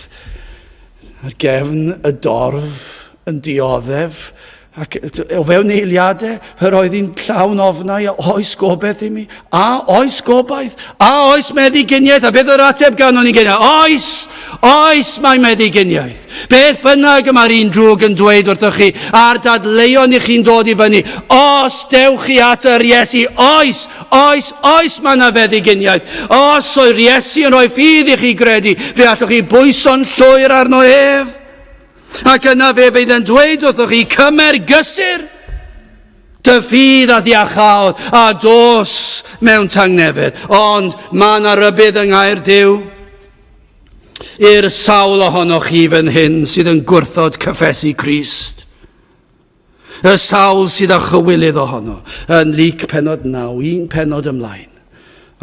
ar gefn y dorf yn dioddef Ac o fewn eiliadau, yr oedd hi'n llawn ofnau, a oes gobaith i mi? A oes gobaith? A oes meddyginiaeth? A beth oedd yr ateb gan o'n i'n gynnar? Oes! Oes mae meddyginiaeth. Beth bynnag y mae'r un drwg yn dweud wrthoch chi, a'r dadleuon i chi'n dod i fyny, os dewch chi at yr Iesu, oes, oes, oes mae yna feddyginiaeth. Os oedd Iesu yn rhoi ffydd i chi gredu, fe allwch chi bwyso'n llwyr arno ef. Ac yna fe fydd yn dweud wrthoch chi, cymer gysur, dy ffydd a ddiachaodd, a dos mewn tangnefedd. Ond mae yna rybudd yng ngair Duw i'r sawl ohonoch chi fan hyn sydd yn gwrthod cyffesu Crist. Y sawl sydd â chywilydd ohono, yn Luc penod 9, un penod ymlaen.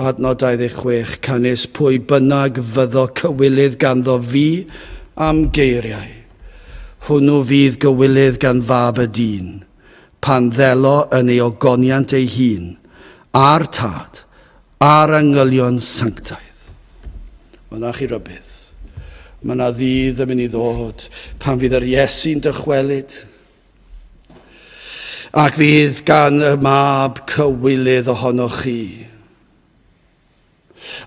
Adnod 26, canys pwy bynnag fyddo cywilydd ganddo fi am geiriau, hwnnw fydd gywilydd gan fab y dyn, pan ddelo yn ei ogoniant ei hun, a'r tad, a'r angylion sanctaidd. Mae yna chi rybudd. Mae yna ddydd yn mynd i ddod pan fydd yr Iesu'n dychwelyd. Ac fydd gan y mab cywilydd ohonoch chi.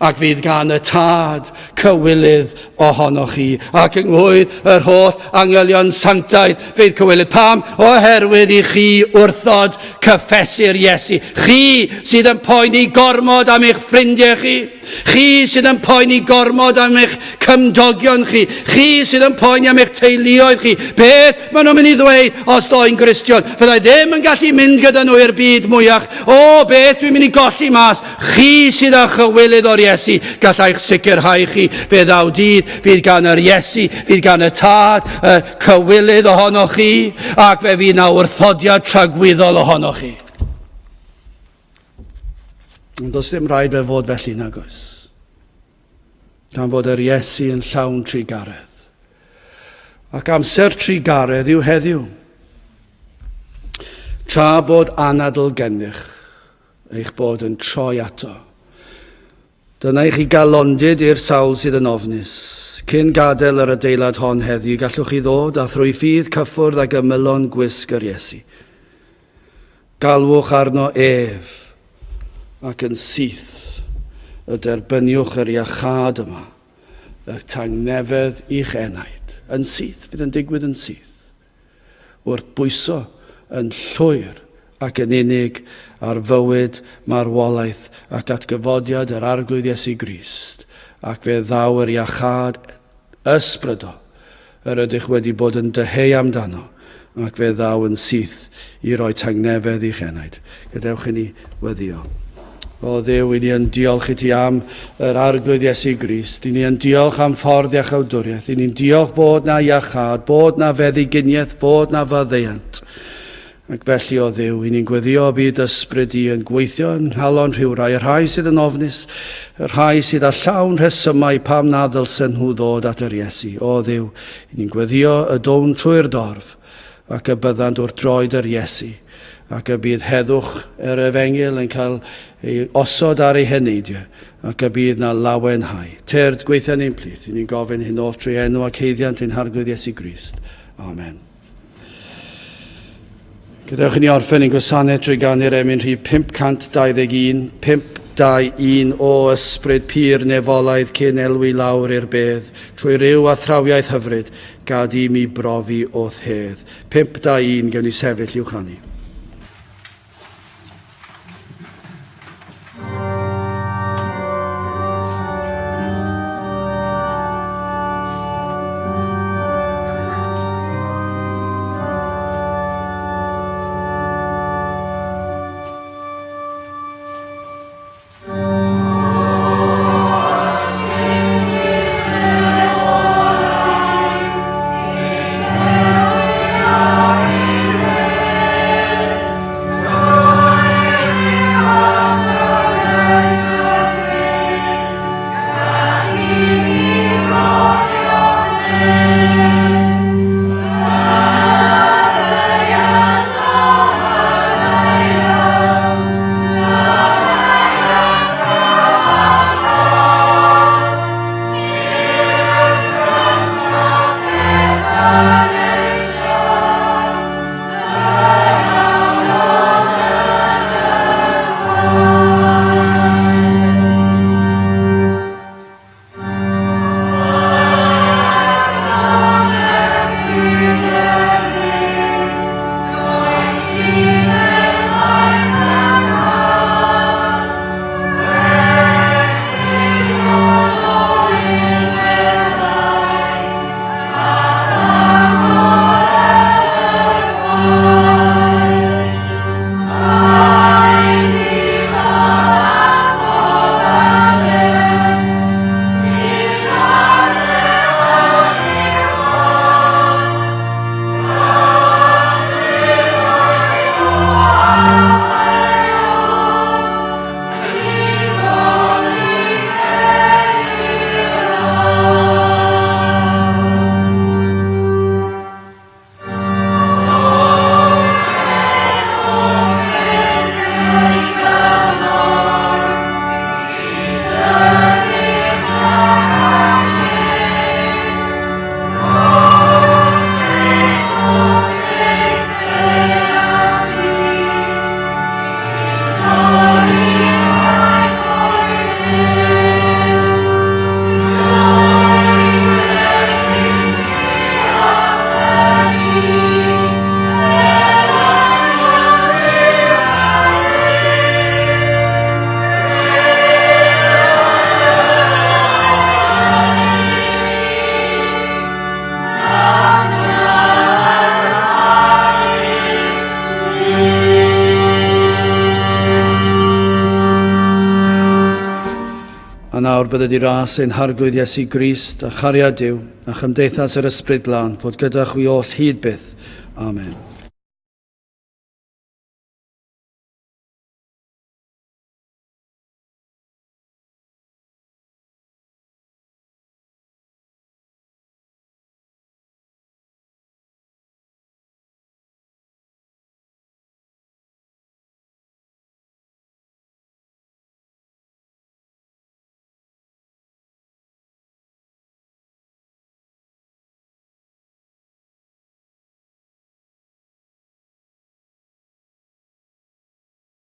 Ac fydd gan y tad cywilydd ohonoch chi, ac yng ngwydd yr holl angylion sanctaidd fydd cywilydd. Pam? Oherwydd i chi wrthod cyffesu'r Iesu. Chi sydd yn poeni gormod am eich ffrindiau chi. Chi sydd yn poeni gormod am eich cymdogion chi. Chi sydd yn poeni am eich teuluoedd chi. Beth maen nhw'n mynd i ddweud os doi'n Gristion? Fyddai ddim yn gallu mynd gyda nhw i'r byd mwyach. O, beth dwi'n mynd i golli mas? Chi sydd â chywilydd o'r Iesu, gallai'ch sicrhau chi, fe ddaw dydd, fydd gan yr Iesu, fydd gan y Tad, y cywilydd ohonoch chi, ac fe fydd na wrthodiad tragwyddol ohonoch chi. Ond does dim rhaid fe fod felly, nag oes? Gan fod yr Iesu yn llawn trugaredd. Ac amser trugaredd yw heddiw. Tra bod anadl gennych, eich bod yn troi ato. Dyna i chi galondid i'r sawl sydd yn ofnus. Cyn gadael yr adeilad hon heddiw, gallwch chi ddod a thrwy ffydd cyffwrdd ag ymylon gwisg yr Iesu. Galwch arno ef, ac yn syth y derbyniwch yr iachâd yma, y tangnefedd i'ch enaid. Yn syth, fydd yn digwydd yn syth. Wrth bwyso yn llwyr ac yn unig ar fywyd, marwolaeth ac atgyfodiad yr Arglwydd Iesu Grist, ac fe ddaw yr iachâd ysbrydol yr ydych wedi bod yn dyheu amdano, ac fe ddaw yn syth i roi tangnefedd i'ch enaid. Gadewch i ni weddïo. O Dduw, i ni yn diolch i ti am yr Arglwydd Iesu Grist. I ni yn diolch am ffordd iachawdwriaeth. I ni'n diolch bod na iachâd, bod na feddyginiaeth, bod na faddeuant. Ac felly, o Dduw, i ni'n gweddio y bydd ysbryd di yn gweithio yn nghalon rhywrai, y rhai sydd yn ofnus, y rhai sydd â llawn rhesymau pam na ddylsen nhw ddod at yr Iesu. O Dduw, i ni'n gweddio y down trwy'r dorf, ac y byddant wrth droed yr Iesu, ac y bydd heddwch yr efengyl yn cael ei osod ar eu heneidiau, ac y bydd na lawenhau. Tyrd, gweithia ni'n plith, i ni'n gofyn hyn oll trwy enw ac haeddiant ein Harglwydd Iesu Grist. Amen. Gadewch i ni orffen ein gwasanaeth drwy ganu'r emyn rhif 521, 521 o ysbryd pur nefolaidd cyn elwi lawr i'r bedd, trwy ryw athrawiaeth hyfryd, gad i mi brofi o'th hedd. 521, gewn ni sefyll i'w chanu. A nawr bydded i ras ein Harglwydd Iesu Grist, a chariad Duw, a chymdeithas yr Ysbryd Glân, fod gyda chwi oll hyd byth. Amen.